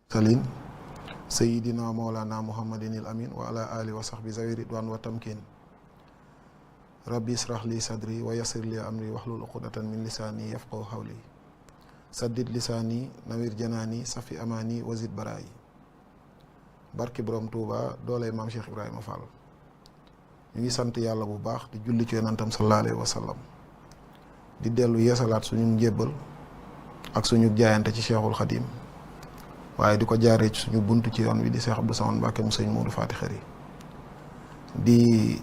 salin sayidina mawlana muhammadin il amin wa ala alihi wa sahbi zawi ridwan wa tamkin rabbi israh li sadri wa yassir li amri wahlul uqdatan min lisani yafqahu qawli saddid lisaani nawir janaani safi amaani wazid baraayi barki borom Touba dooley maam Cheikh Ibrahima Fall ñu ngi sant yàlla bu baax di julli ci yonentam sallallahu alayhi wa sallam di dellu yeesalaat suñu njébbal ak suñu jaayante ci Cheikhul Khadim waaye di ko jaaree ci suñu bunt ci yoon wi di Cheikh Abdou Samane Mbacké mu sëñ Modou Fati Xari di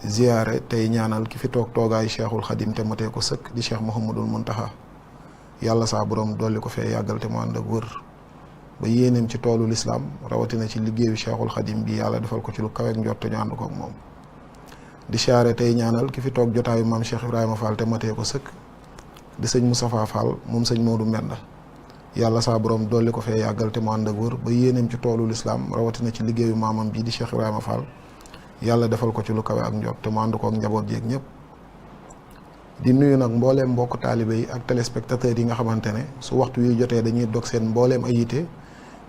ziyaare tey ñaanal ki fi toog toogaayu Cheikhul Khadim te matee ko sëkk di Cheikh Mouhamadul Muntaha yàlla saa borom dolli ko fee yàggal te mu ànd ak wër ba yéeneem ci toolu lislaam rawatina ci liggéeyu Cheikhul Khadim bi yàlla defal ko ci lu kaweek njort te ñu ànd ko ak moom di siyaare tey ñaanal ki fi toog jotaayu maam Cheikh Ibrahima Fall te matee ko sëkk di sëñ Moustapha Fall moom sëñ Modou Mbenda yàlla saa borom dolli ko fee yàggal te mu ànd ak wër ba yéeneem ci toolu lislaam rawatina ci liggéeyu maamam bii di Cheikh Ibrahima Fall yàlla defal ko ci lu kawe ak njort te mu ànd ko ak njaboot jeeg ñëpp di nuyu nag mbooleem mbokk taalibe yi ak téléspectateurs yi nga xamante ne su waxtu wi jotee dañuy dog seen mbooleem ay yite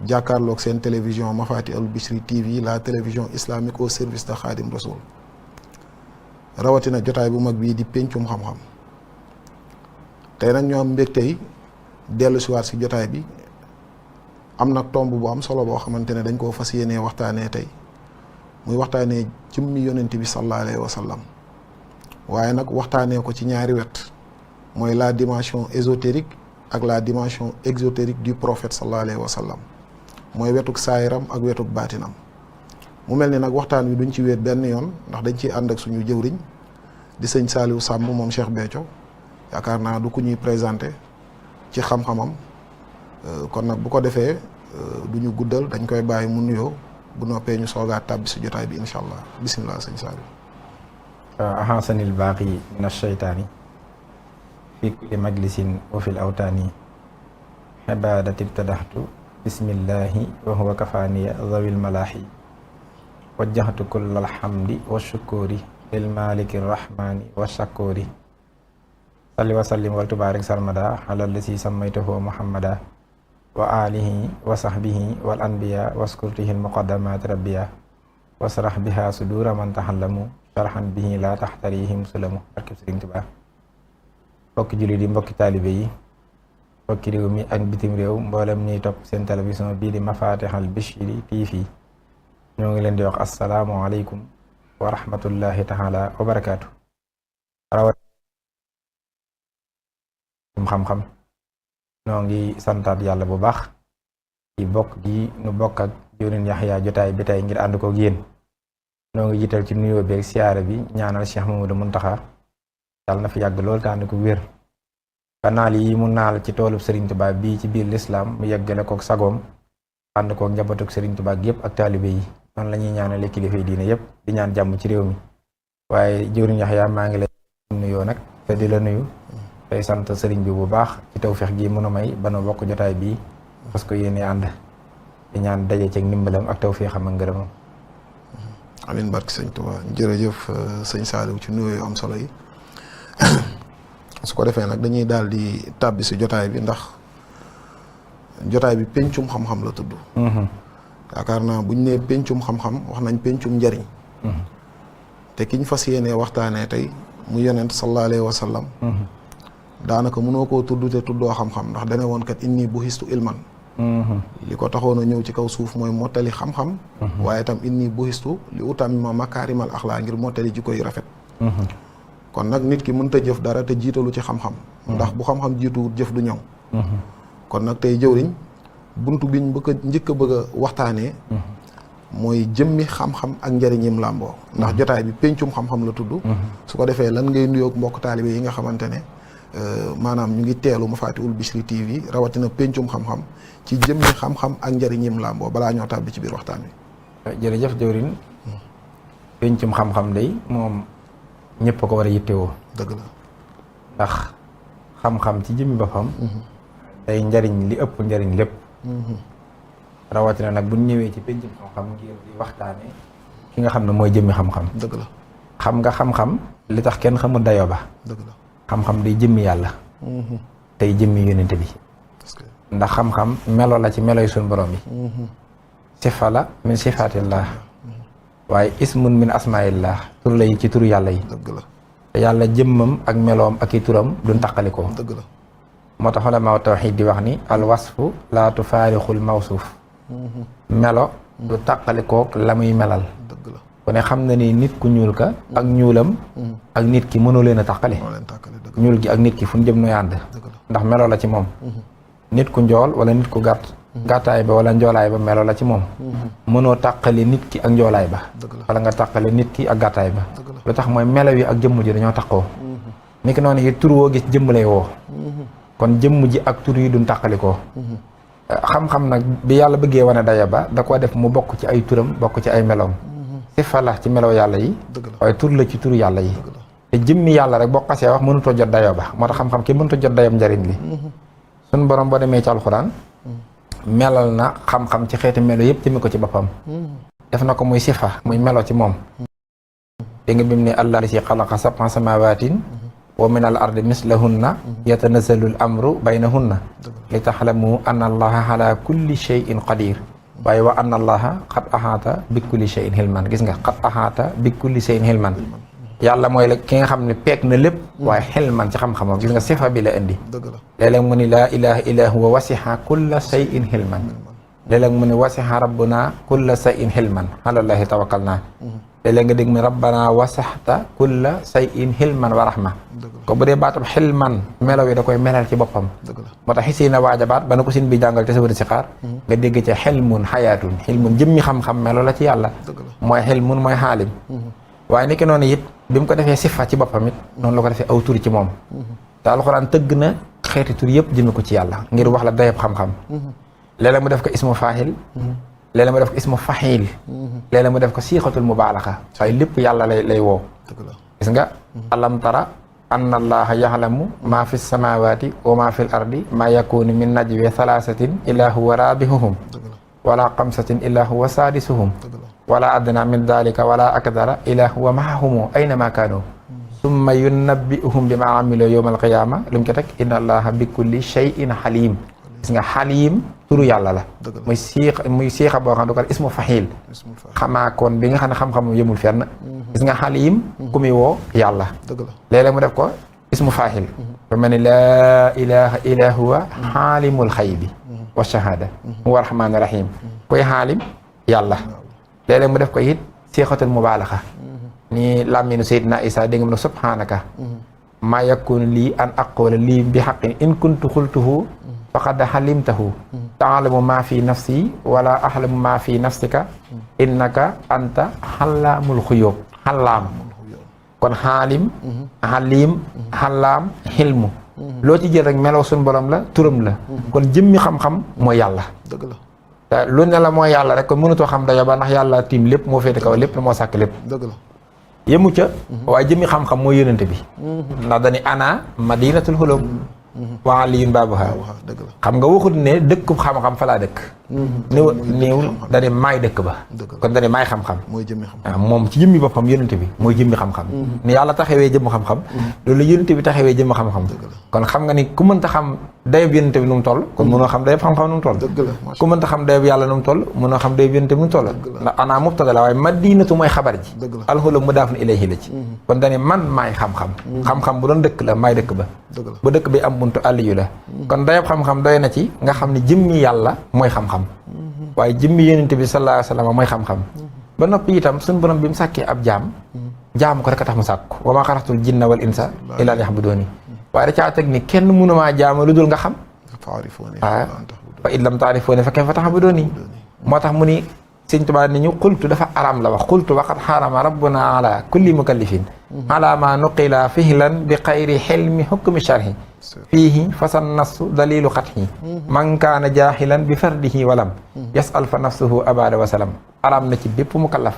jàkkaarloog seen télévision Mafati al Bichri TV la télévision islamique au service de Khadim Rasoul rawatina jotaay bu mag bii di péncum xam-xam tey nag ñoo am mbégtey dellu si waat si jotaay bi am nag tomb bu am solo boo xamante ne dañ koo fas yéenee waxtaanee tey muy waxtaanee jëmmi yonent bi sallallahu alayhi wa sallam waaye nag waxtaanee ko ci ñaari wet mooy la dimension ésotérique ak la dimension exotérique du prophète sallallahu alayhi wa sallam mooy wetuk saayiram ak wetuk baatinam mu mel ni nag waxtaan wi duñ ci wéet benn yoon ndax dañ ciy ànd ak suñu jëwriñ di sëñ Saliou Samb moom Cheikh Béthio yaakaar naa du ku ñuy présenté ci xam-xamam kon nag bu ko defee du ñu guddal dañ koy bàyyi mu nuyoo bu noppee ñu soogaat tàbbi si jotaay bi incha allah bisimilah sëñ Saliou. ahasanil baaqi min asheytaani fi kulli majlisin wa fil awtaani ibadati ibtadaxtu bismillahi wa huwa kafaaniya zawil malaahi wajjahtu kulla alhamdi wa shukuri lil maliki rahmani wa shakuri salli wa sallim wal tubaarik sarmada ala lasi sammaytahu muhammada wa alihi wa sahbihi wal anbiya waskurtihi almuqaddamati rabbiya wasrah biha sudura man tahallamu sharhan bihi la taxtarihim sulamu barkeb Sëriñ Tuubaa mbokki jullit yi mbokki taalibe yi mbokki réew mi ak bitim réew mboolem ñuy topp seen télévision bii di Mafatihul Bichri TV ñoo ngi leen di wax assalaamu aleykum wa rahmatullahi taala wa barakaatu rawat xam-xam ñoo ngi santaat yàlla bu baax ci bokk gi nu bokk ak jëwriñ Yaxya jotaay bi tey ngir ànd ko ak yéen noo ngi jiital ci nuyoo beeg siyaare bi ñaanal Cheikh Mamadou Muntaxa yàlla na fi yàgg lool te ànd ko wér ba naal yi mu naal ci toolub Serigne Touba bii ci biir lislaam mu yeggale kook sagoom ànd kook njabootuk Serigne Touba yëpp ak taalibe yi noonu la ñuy ñaanale kilifa yi diine yëpp di ñaan jàmm ci réew mi waaye jëwriñ Yaxya maa ngi lay nuyoo nag te di la nuyu tey sant sëriñ bi bu baax ci tawfeex gi mën a may ba nu bokk jotaay bii parce que yéene ànd di ñaan daje ceeg ndimbalam ak tawfeexam ak ngërëmam. amiin barke sëñ Tuubaa jërëjëf sëñ Saliou ci nuyoo yu am solo yi su ko defee nag dañuy daal di tàbbi si jotaay bi ndax jotaay bi pencum xam-xam la tudd. yaakaar naa bu ñu nee pencum xam-xam wax nañ pencum njariñ. te kiñ fas yéenee waxtaanee tey mu yonent sallallahu alayhi wa sallam. daanaka mënoo koo tudd te tuddoo xam-xam ndax dane woon kat inni buhistu ilman. li ko taxoon a ñëw ci kaw suuf mooy mottali xam-xam. waaye itam inni buhistu li utammima makaarimal axlaa ngir mottali jikko yu rafet. kon nag nit ki mënta jëf dara te jiitalu ci xam-xam. ndax bu xam-xam jiituwut jëf du ñëw. kon nag tey jëwriñ buntu biñ njëkk a bëgg a waxtaanee. mooy jëmmi xam-xam ak njëriñim làmboo ndax jotaay bi pencum xam-xam la tudd. su ko defee lan ngay nuyoog mbokk taalibe yi nga xamante ne maanaam ñu ngi teelu Mafatihul Bichri TV rawatina pencum xam-xam ci jëmmi xam-xam ak njëriñim làmboo balaa ñoo tàbbi ci biir waxtaan wi. jërëjëf jëwriñ pencum xam-xam day moom ñëpp a ko war a yittewoo. dëgg la ndax xam-xam ci jëmmi boppam. day njariñ li ëpp njariñ lépp. rawatina nag bu ñëwee ci pencum xam-xam ngir di waxtaane ki nga xam ne mooy jëmmi xam-xam. dëgg la xam nga xam-xam li tax kenn xamul dayoo ba. dëgg la xam-xam day jëmmi yàlla. tey jëmmi yonente bi ndax xam-xam melo la ci melo yu suñ borom bi sifa la min sifatillah waaye ismun min asmaillah tur la yi ci turu yàlla yi te yàlla jëmmam ak meloom ak i turam duñ taqalikoo moo tax ulama tawxiid di wax ni al wasfu laa tufaarixul mawsuuf melo du taqalikook la muy melal ku ne xam na ni nit ku ñuul ka ak ñuulam ak nit ki mënoo leen a taqale ñuul gi ak nit ki fu ñu jëm nooy ànd ndax melo la ci moom nit ku njool wala nit ku gàtt gàttaay ba wala njoolaay ba melo la ci moom mënoo tàqali nit ki ak njoolaay ba wala nga tàqali nit ki ak gàttaay ba lu tax mooy melo yi ak jëmm ji dañoo taqoo niki noonu yi tur woo gis jëmm lay woo kon jëmm ji ak tur yi duñ tàqalikoo xam-xam nag bi yàlla bëggee wane daya ba da ko def mu bokk ci ay turam bokk ci ay meloom sifa la ci melo yàlla yi waaye tur la ci turu yàlla yi te jëmmi yàlla rek boo xasee wax mënutoo jot dayoo ba moo tax xam-xam ki mënutoo jot dayam njariñ li suñ borom boo demee ci alxuraan melal na xam-xam ci xeeti melo yëpp jëme ko ci boppam def na ko muy sifa muy melo ci moom dégg nga bi mu ne allah si xalaqa sab'a samawaatin wa min al ardi mislahunna yatanazzalu al amru baynahunna li taxlamu anna allaha ala kulli shay'in qadir waaye wa anna allaha qad ahaata bi kulli shay'in hilman gis nga qad ahaata bi kulli shay'in hilman yàlla mooy la ki nga xam ne peeg na lépp waaye hilman ci xam-xamam gis nga sifa bi la indi léeg-léeg mu ni laa ilaha illa huwa wasiha kulla shay'in hilman léeg-léeg mu ni wasiha rabbuna kulla shay'in hilman alallahi tawakkalna léeg-léeg nga dégg mu rabbana wasaxta kulla shay'in hilman wa rahma ko bu dee baatam xilman melaw yi da koy melal ci boppam moo tax xisi na waaja baat ba na ko sin bi jàngal te sa wari si xaar nga dégg ca xilmun xayaatun xilmun jëmmi xam-xam melo la ci yàlla mooy xilmun mooy xaalim waaye ni ki noonu it bi mu ko defee sifa ci boppam it noonu la ko defee aw tur ci moom te alxuraan tëgg na xeeti tur yëpp jëme ko ci yàlla ngir wax la dayab xam-xam léeg-léeg mu def ko ismu faahil léeg-léeg mu def ko ismu faxiil léeg-léeg mu def ko siixatul mubaalaxa waaye lépp yàlla lay woo gis nga alam tara anna allaha yaxlamu maa fi samawati wa maa fi l ardi maa yakunu min najwe thalaasatin illa huwa raabihuhum wala xamsatin illa huwa saadisuhum wala adna min dalika wala akdara illa huwa maahumu aynama kaanu summa yunabbi'uhum bima amilu yawma alqiyama lu mu ko teg inna allaha bi kulli shay'in xalim gis nga xalim turu yàlla la muy siixa boo xam ne ko ismu faxiil xamaakoon bi nga xam ne xam-xam yëmul fenn gis nga xalim ku muy woo yàlla léeg-léeg mu def ko ismu faahil ba mel ni laa ilaha illa huwa xaalimul xaybi wa shahada huwa rahmaani rahim koy xaalim yàlla léeg-léeg mu def ko it siixatul mubaalaxa ni làmminu Seydina Isa dégg nga mu ne subhanaka maa yakunu lii an aqula lii bi xaqin in kuntu xultuhu faqad xalimtahu taalamu maa fi nafsi wala axlamu maa fi nafsika innaka anta xallaamul xuyóob xallaam kon xaalim xalim xallaam xilmu loo ci jël rek meloo suñ borom la turam la kon jëmmi xam-xam mooy yàlla te lu ne la mooy yàlla rek kon mënutoo xam dayo ba ndax yàlla tiim lépp moo féete kaw lépp moo sàkk lépp yëmu ca waaye jëmmi xam-xam mooy yónente bi ndax dañi ana madinatul xulum waa aliyun baabuha xam nga waxut ne dëkkub xam-xam fa laa dëkk néewul dane maay dëkk ba kon dane maay xam-xam waaw moom ci jëmmi boppam yónente bi mooy jëmmi xam-xam ni yàlla taxawee jëmm xam-xam loolu yónente bi taxawee jëmm xam-xam kon xam nga ni ku mënta xam dayab yónente bi nu mu toll kon mënoo xam dayab xam-xam nu mu toll ku mënta xam dayab yàlla nu mu toll mënoo xam dayab yónente bi nu mu toll ndax ana mubtada la waaye madinatu mooy xabar ji alxula mudaafun ilayhi la ci kon dane man maay xam-xam xam-xam bu doon dëkk la maay dëkk ba bu dëkk bi am buntu àll yu la kon dayab xam-xam doy na ci nga xam ne jëmmi yàlla mooy xam-xam waaye jëmmi yonent bi sallallahu alayhi wa sallam mooy xam-xam ba noppi itam suñu borom bi mu sàkkee ab jaam ko rek a tax mu sàkk wa maa xalaqtul jinna wal insa illaa liya'buduuni waaye da caa teg ni kenn mënumaa jaama lu dul nga xam waaw fa in lam taarifuuni fa kayfa ta'buduuni moo tax mu ni Sëñ Tuubaa ni ñu xultu dafa araam la wax xultu waqad xarama rabbuna ala kulli mukallifin ala ma nuqila fihlan bi xayri xilmi hukmi sharhi fiihi fasan nassu dalilu xathi man kaana jaahilan bi fardihi walam yasal fa nafsuhu abada wasalam araam na ci bépp mukallaf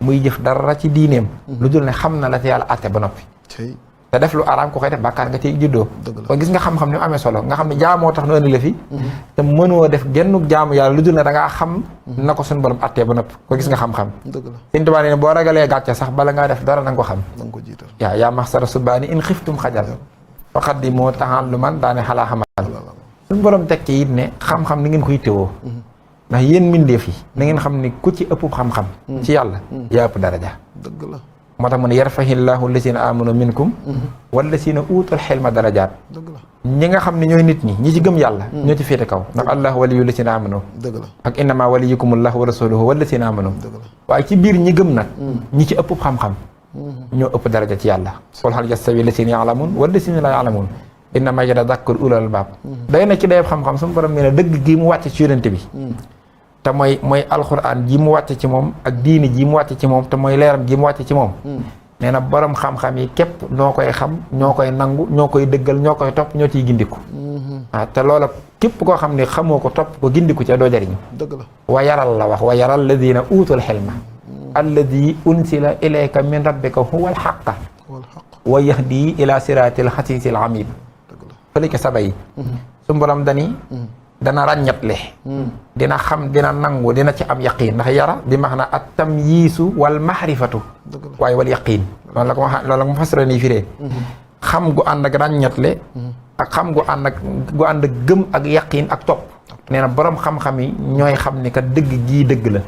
muy jëf dara ci diineem lu dul ne xam na la te yàlla àtte ba noppi te def lu araam ko koy def bàkkaar nga ciy juddoo kon gis nga xam-xam ni mu amee solo nga xam ne jaamoo tax nu andi la fi te mënoo def gennuk jaamu yàlla lu dul ne da ngaa xam na ko suñu borom attee ba noppi ko gis nga xam-xam Sëñ Tuubaa ne boo ragalee gàcce sax bala ngaa def dara na nga ko xam yaa maxsara subaani in xiftum xajal faqaddimu ta'alluman daane xalaa xamal suñu borom teg ci it ne xam-xam ni ngeen koy téwoo ndax yéen mbindeef yi na ngeen xam ni ku ci ëpp xam-xam ci yàlla yaa ëpp daraja dëgg la moo tax mu ne yarfahillahu lazina amanu minkum wallazina uutul xilma darajaat dëgg la ñi nga xam ne ñooy nit ñi ci gëm yàlla ñoo ci féete kaw ndax allah waliyu lazina amanu dëgg la ak innama waliyukumullahu wa rasuluhu wallazina amanu dëgg la waaye ci biir ñi gëm nag ñi ci ëpp xam-xam ñoo ëpp daraja ci yàlla qul hal yastawi lazina ya'lamun wallazina la ya'lamun innama yatadhakkaru ulul albab day na ci dayab xam-xam suñu borom nee na dëgg gi mu wàcce ci yonente bi te mooy alxuraan ji mu wàcce ci moom ak diini ji mu wàcce ci moom te mooy leeram ji mu wàcce ci moom nee na borom xam-xam yi képp ñoo koy xam ñoo koy nangu ñoo koy dëggal ñoo koy topp ñoo ciy gindiku waaw te loola képp koo xam ne xamoo ko topp ko gindiku ca doo jariñu dëgg la wa yaral la wax wa yaral ladina uutul xilma alladi unsila ilayka min rabbika huwa alxaqa wa yahdi ila siratil xasiisil hamid fële ca saba yi su borom dani dana ràññatle dina xam dina nangu dina ci am yaqiin ndax yara bi max na at tamyiisu wal mahrifatu waaye wal yaqiin loolu la ko wax loolu la ko fasara nii firee xam gu ànd ak ràññatle ak xam gu ànd ak gëm ak yaqiin ak topp nee na borom xam-xam yi ñooy xam ni kat dëgg gii dëgg la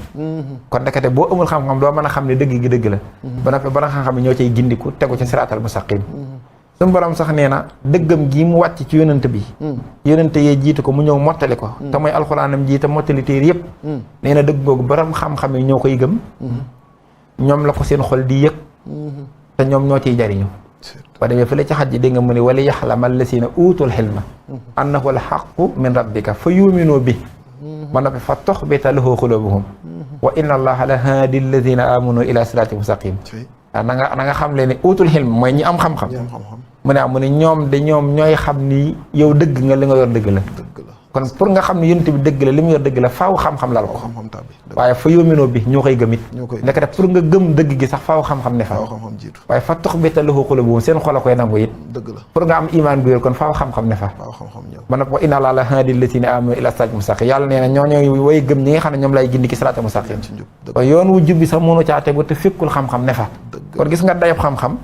kon ndekete boo amul xam-xam doo mën a xam ne dëgg gi dëgg la ba noppi borom xam-xam yi ñoo cay gindiku tegu ci siraatal mustaqim suñu borom sax nee na dëggam gii mu wàcc ci yonent bi yonent yee jiitu ko mu ñëw mottali ko te mooy alxuraanam jiite mottali téer yëpp nee na dëgg googu borom xam-xam yi ñoo koy gëm ñoom la ko seen xol di yëg te ñoom ñoo ciy jariñu ba demee fële ci xaj ji dégg nga mu ne wali yaxlama allasina uutul xilma annahu alxaqu min rabbika fa yuminoo bi ba noppi fa toxbita lahu xulubuhum wa inna allaha la haadi alladina amanu ila sirati mustaqim waaw na nga xam leen ne uutul xilm mooy ñi am xam-xam mu ne ñoom ñooy xam ni yow dëgg nga li nga yor dëgg la kon pour nga xam ne yonent bi dëgg la li mu yor dëgg la faaw xam-xam lal ko waaye fa yóominoo bi ñoo koy gëm it nekk def pour nga gëm dëgg gi sax faaw xam-xam ne fa waaye fa tox bita lahu qulubuhum seen xol a koy nangu it pour nga am iman gu wér kon faaw xam-xam ne fa ba nag wa inna allaha la haadi llaziina aamanu ila siraatil mustaqiim yàlla nee na ñoo ñooy way gëm ñi nga xam ne ñoom lay gindi ki siraatal mustaqiim kon yoon wu jub bi sax mënu caa tegu te fekkul xam-xam ne fa kon gis nga dayab xam-xam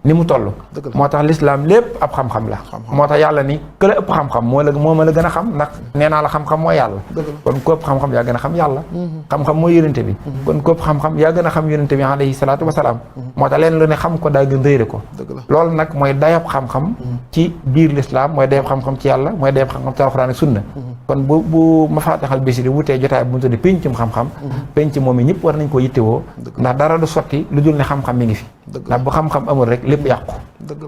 ni mu toll moo tax lislaam lépp ab xam-xam la moo tax yàlla ni que la ëpp xam-xam moo ma la gën a xam ndax nee naa la xam-xam mooy yàlla kon ku ëpp xam-xam yaa gën a xam yàlla xam-xam mooy yonente bi kon ku ëpp xam-xam yaa gën a xam yonente bi alayhi salaatu wasalaam moo tax leen lu ne xam ko daa gën réere ko loolu nag mooy dayab xam-xam ci biir lislaam mooy dayab xam-xam ci yàlla mooy dayab xam-xam ci alxuraan ak sunna kon bu mafaatixal bisiri wutee jotaay bu mu tudde péncum xam-xam pénc moom yi ñëpp war nañ ko yittewoo ndax dara du sotti lu dul ne xam-xam mi ngi fi ndax bu xam-xam amul rek lépp yàqu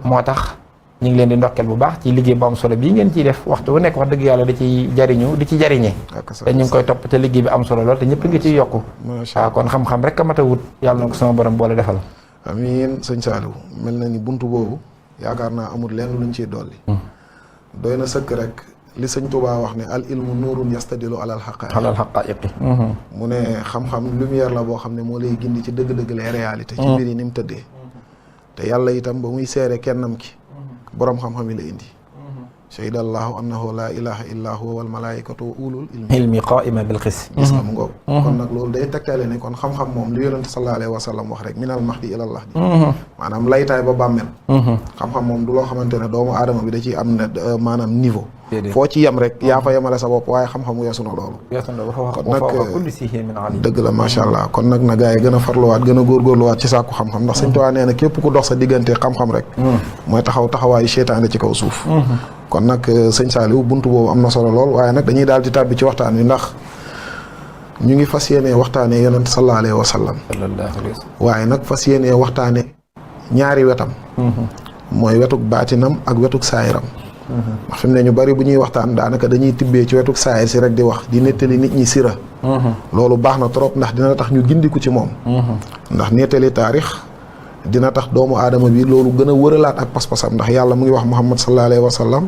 moo tax ñu ngi leen di ndokkeel bu baax ci liggéey bu am solo bii ngeen ciy def waxtu bu nekk wax dëgg yàlla da ciy jariñu di ci jariñee te ñu ngi koy topp te liggéey bi am solo lool te ñëpp ngi ciy yokku waaw kon xam-xam rek a mat a wut yàlla na ko sama borom boole defal amiin sëñ Saliou mel na ni buntu boobu yaakaar naa amul lenn luñ ciy dolli doy na sëkk rek li sëñ Tuubaa wax ne al ilmu nuurun yastadilu alal xaqaa'iqi mu ne xam-xam lumière la boo xam ne moo lay gindi ci dëgg-dëgg les réalités ci mbir yi ni mu tëddee te yàlla itam ba muy seere kennam ki boroom xam-xam yi la indi shahida allahu annahu la ilaha illa huwa wal malaikatu wa ulul ilmi qaa'ima bil qist gis nga mu ngoog kon nag loolu day tegtale ne kon xam-xam moom li yonente sallallahu alayhi wa sallam wax rek minal mahdi ilal lahdi maanaam laytaay ba bàmmel xam-xam moom du loo xamante ne doomu aadama bi da ciy am ne maanaam niveau foo ci yem rek yaa fa yemale sa bopp waaye xam-xam weesu na loolu kon nag dëgg la macha allah kon nag na gars yi gën a farluwaat gën a góorgóorluwaat ci sàkku xam-xam ndax Sëñ Tuubaa nee na képp ku dox sa diggante xam-xam rek mooy taxawaayu seytaane ci kaw suuf kon nag sëñ Saliou buntu boobu am na solo lool waaye nag dañuy daal di tàbbi ci waxtaan wi ndax ñu ngi fas yéenee waxtaanee yonent sallallahu alayhi wa sallam waaye nag fas yéenee waxtaane ñaari wetam mooy wetuk baatinam ak wetuk saayiram ndax fi mu ne ñu bari bu ñuy waxtaan daanaka dañuy tibbee ci wetuk saayir si rek di wax di nettali nit ñi sira loolu baax na trop ndax dina tax ñu gindiku ci moom ndax nettali taarix dina tax doomu aadama bi loolu gën a wëralaat ak pas-pasam ndax yàlla mu ngi wax Muhammad sallallahu alayhi wa sallam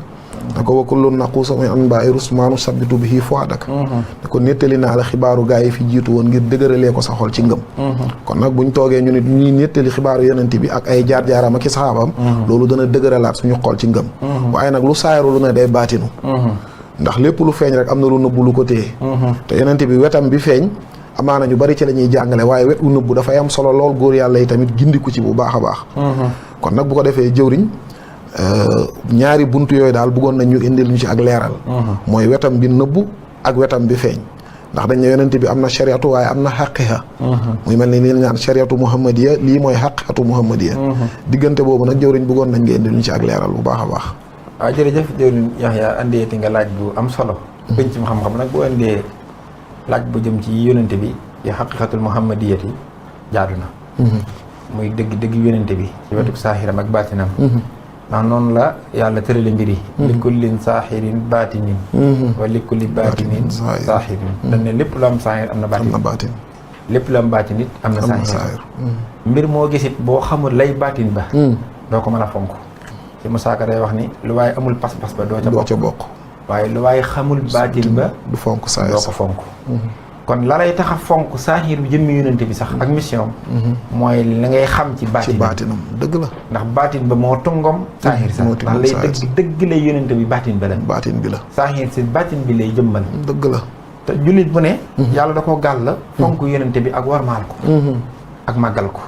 da ko wa kullun naquusu min anbaa'i rusmaanu sabbitu bihi fu'aadak da ko nettali naa la xibaaru gaa yi fi jiitu woon ngir dëgëralee ko sa xol ci ngëm kon nag buñ toogee ñu ne ñuy nettali xibaaru yonent bi ak ay jaar-jaaram ak i saxaabam loolu dana dëgëralaat suñu xol ci ngëm waaye nag lu saayaru lu ne day baatinu ndax lépp lu feeñ rek am na lu nëbbu lu ko téye te yonent bi wetam bi feeñ amaana ñu bari ci la ñuy jàngale waaye wet wu nëbbu dafay am solo lool góor yàlla yi tamit gindiku ci bu baax a baax kon nag bu ko defee jëwriñ ñaari buntu yooyu daal bëggoon nañ ñu indil ñu ci ak leeral. mooy wetam bi nëbbu ak wetam bi feeñ. ndax dañ ne yonent bi am na shariatu waaye am na xaqiqa. muy mel ni li ñu naan shariatu muhammadiya lii mooy xaqiqatu muhammadiya. diggante boobu nag jëwriñ bëggoon nañ nga indil ñu ci ak leeral bu baax a baax. waaw jërëjëf jëwriñ Yaxya andeeti nga laaj bu am solo. penc mu xam-xam nag bu indee laaj bu jëm ci yonent bi ci xaqiqatul muhammadiyati jaadu na. muy dëgg yonent bi ci wetu saaxiram ak baatinam. ndax noonu la yàlla tërale mbir yi. li kullin saaxirin baatinin. wa li kulli baatinin saaxirin. dañ ne lépp lu am saaxir am na baatin. lépp lu am baatin it am na saaxir. mbir moo gisit boo xamul lay baatin ba. doo ko mën a fonk. ci Musaa Ka day wax ni lu waaye amul pas-pas ba doo ca bokk. waaye lu waaye xamul baatin ba. du fonk saaxir doo ko fonk. kon la lay tax a fonk saaxiir bi jëmmi yonent bi sax ak mission mooy la ngay xam ci baatinam dëgg la ndax baatin ba moo tungom saaxiir sax ndax lay dëgg lay yonent bi baatin bi la saaxiir si baatin bi lay jëmmal dëgg la te jullit bu ne yàlla da ko gàll fonk yonent bi ak warmaal ko ak màggal ko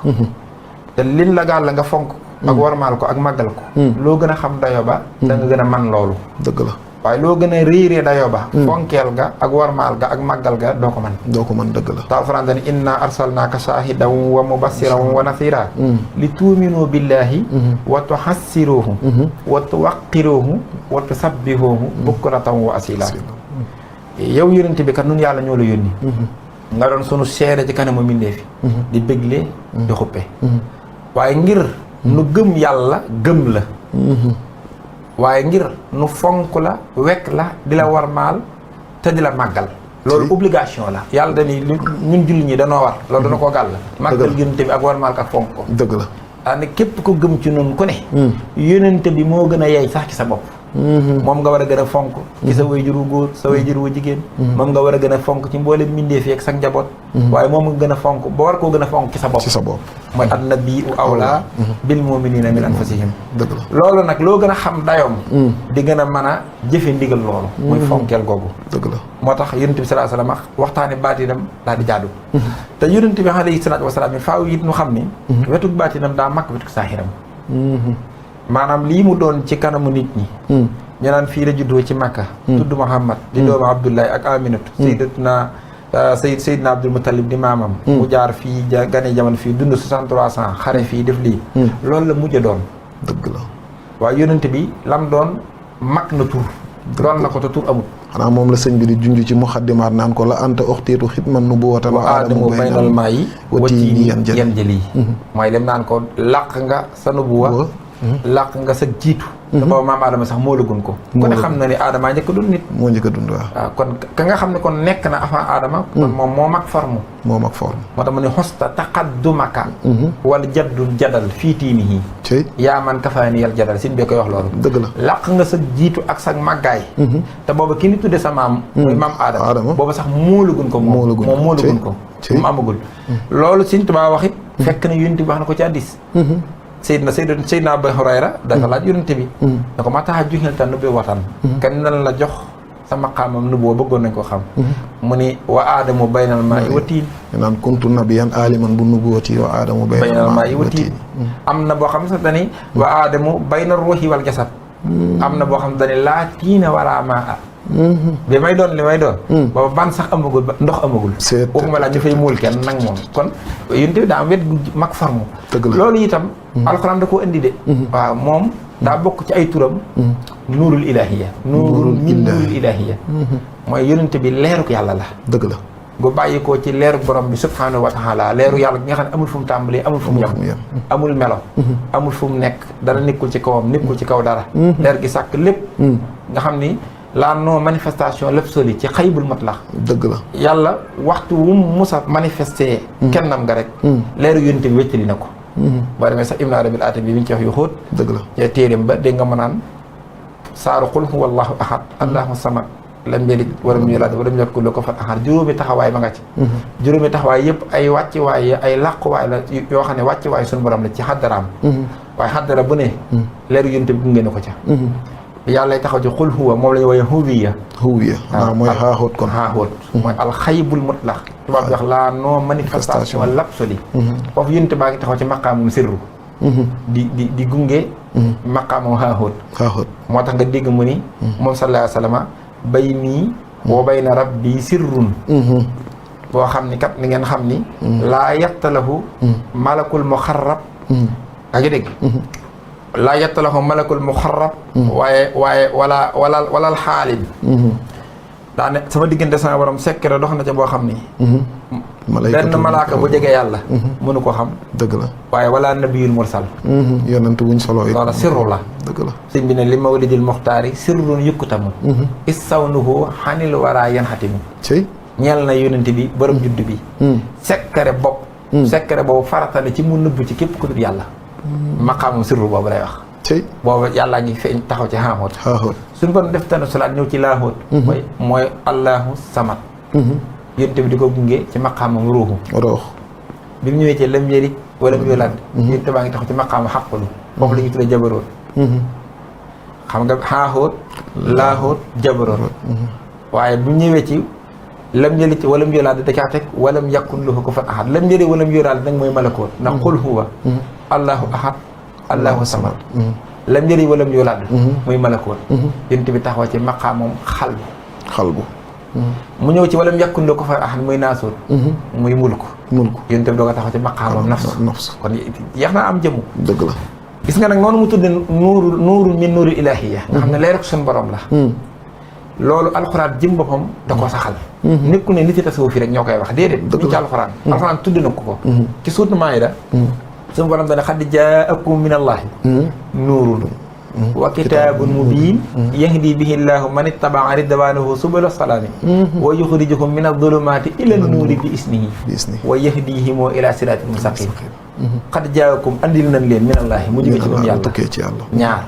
te lin la gàll nga fonk ak warmaal ko ak màggal ko loo gën a xam dayo ba da nga gën a man loolu dëgg la waaye loo gën a réeree dayoo ba fonkeel ga ak warmaal ga ak màggal ga doo ko mën dëgg la te alxuraan dani inna arsalnaaka shaahidan wa mubassiran wa nasiira li tuuminu billahi wa tuhassiruhu wa tuwaqqiruhu wa tusabbihuhu bukratan wa asila yow yonent bi kat nun yàlla ñoo la yónni nga doon sunu seede ci kanamu mbindéef fi di bégle di xuppe waaye ngir nu gëm yàlla gëm la waaye ngir nu fonk la wekk la di la warmaal te di la màggal loolu obligation la yàlla dañuy ñun julli ñi danoo war loolu dana koo gàll màggal yonente bi ak warmaal ko ak fonk ko dëgg la daane képp ko gëm ci noonu ku ne yonente bi moo gën a yey sax ci sa bopp moom nga war a gën a fonk ci sa way juru góor sa way juru jigéen moom nga war a gën a fonk ci mboolem mbindeef yi ak sa njaboot waaye moom nga gën a fonk ba war koo gën a fonk ci sa bopp mooy annabiyyu awlaa bil mu'miniina min anfusihim dëgg la loolu nag loo gën a xam dayoom di gën a mën a jëfe ndigal loolu muy fonkeel googu dëgg la moo tax yonent bi sallallahu alayhi wa sallam waxtaane baatinam daal di jaadu te yonent bi alayhi salaatu wa salaam faaw it nu xam ni wetuk baatinam daa mag wetuk saahiram maanaam lii mu doon ci kanamu nit ñi ñu naan fii la juddoo ci Makka tudd Muhammad di doomu Abdullahi ak Aminatu Seydina Abdul Muttalib di maamam mu jaar fii gane jamono fii dund 63 ans xare fii def lii loolu la mujj doon dëgg la waaye yonent bi lam doon mag na tur doon na ko te tur amul xanaa moom la sëñ bi di junj ci muxaddimaat naan ko la anta oxtiitu xidman nubuwatan wa aadamu baynal maayi wa tiini yan jëli mooy lem naan ko làq nga sa nubuwa làq nga sa jiitu te booba maam Adama sax moo la gun ko ku ne xam na ni Adama njëkk a dund nit moo njëkk a dund waaw kon ka nga xam ne kon nekk na avant Adama kon moom moo mag forme moo tax mu ne xosta taqaddumaka wala jaddul jadal fii tiinihi yaa man kafaani yal jadal sin bee koy wax loolu dëgg la làq nga sa jiitu ak sa màggaay te booba ki ni tudde sa maam muy maam Adama booba sax moo la gun ko moom moo la gun ko mu amagul loolu Sëñ Tuubaa wax it fekk na yonent bi wax na ko ci hadiis Seydina Abu Hurayra dafa laaj yonent bi ne ko ma tax a juxel ta nubbi watan kenn nan la jox sa maqaamam nubboo bëggoon nañ ko xam mu ni wa aadamu baynal maa'i wa tiin naan kuntu nabiyan aliman bu nubuwati wa aadamu baynal maa'i wa tiin am na boo xam ne sax dani wa aadamu bayna ruuhi wal jasad am na boo xam ne dani laa tiina wala maa bi may doon li may doon booba ban sax amagul ba ndox amagul waxuma laa ñu fay muul kenn nag moom kon yonent bi daa am wet gu mag forme loolu itam alxuraan da koo indi de waaw moom daa bokk ci ay turam nuurul ilahiya nuurul min nuurul ilahiya mooy yonent bi leeruk yàlla la dëgg la bu bàyyi ko ci leeru borom bi subhanahu wa taala leeru yàlla bi nga xam ne amul fu mu tàmbalee amul fu mu yem amul melo amul fu mu nekk dara nekkul ci kawam nekkul ci kaw dara leer gi sàkk lépp nga xam ni la non manifestation l'absolu ci xaybul matlaq dëgg la yàlla waxtu wu mu musa manifesté kennam nga rek leeru yonent bi wéttali na ko boo demee sax Ibn Arabil Aati bi ñu ci wax yu xóot dëgg la ci téeréem ba dégg nga ma naan saaru qul huwa allahu ahad allahu samad lam yalid walam yulad walam yakul lahu kufuwan ahad juróomi taxawaay ma nga ci juróomi taxawaay yëpp ay wàcciwaay ay làquwaay la yoo xam ne wàcciwaay suñu borom la ci xaddaraam waaye xaddara bu ne leeru yonent bi gunge na ko ca yàlla lay taxaw ci xul huwa moom la ñu woowee huwiya waaw mooy xaaxóot kon xaaxóot mooy alxaybul mutlaq tubaab bi wax la non manifestation l'absolu foofu yonent baa ngi taxaw ci maqaamum sirru di gunge maqaamam haahoot xaaxoot. moo tax nga dégg mu ni moom sallallahu alayhi wa sallam baynii wa bayna rabbi sirrun boo xam ni kat ni ngeen xam ni laa yattalahu malakul muxarrab yaa ngi dégg laa yattalahu malakul muxarrab waaye walal xaalib daa ne sama diggante sama borom sekkere dox na ca boo xam ni benn malaaka bu jege yàlla mënu ko xam dëgg la waaye wala nabiyul mursal yonent wuñ solo it loola sirru la dëgg la sëñ bi ne li mawlidil muxtaari sirrun yukkutamu issawnuhu xanil waraa yan xatimu cey ñeel na yonent bi borom judd bi sekkere bopp sekkere boobu faratale ci mu nëbb ci képp ku dul yàlla maqaamam sirru boobu lay wax cey boobu yàllaa ngi feeñ taxaw ci xaaxoot xaaxoot suñu borom def tanu salaat ñëw ci laaxoot mooy allahu samad yonent bi di ko gunge ci maqaamam ruuxu roox bi mu ñëwee ci lam yërit wala mu yolaat yonent baa ngi taxaw ci maqaama xaqulu foofu la ñuy tuddee jabaroot xam nga xaaxoot laaxoot jabaroot waaye bu ñëwee ci lam yëlit wala mu yolaat da caa teg walam yakun lahu kufuwan ahad lam yërit wala mu yolaat nag mooy malakoot ndax qul huwa allahu ahad allahu samad lam yërit wala mu yolaat muy malakoot yonent bi taxaw ci maqaamam xalbu mu ñëw ci walam yàkkun loo ko fa ahad muy naasóot muy mulk yéen itam doo ko taxaw ci maqaamam nafs kon yeex naa am jëmu dëgg la gis nga nag noonu mu tudde nuuru min nuuril ilaahiya nga xam ne leer ak suñu borom la loolu alxuraan jëm boppam da koo saxal nekku ne nit yi tasawuf fi rek ñoo koy wax déedéet ñu ci alxuraan tudd na ko ci suutu Maayda suñu borom dana xad jaakum min allaahi nuurun wa kitaabun mubiin yahdi bihi llaahu man ittabaa ridwaanahu subula salaami wa yuxrijuhum min adulumaati ila nuuri bi isnihi wa yahdihim ila siraatin mustaqim xad jaakum andil nañ leen min allaahi mu jóge ci moom yàlla ñaar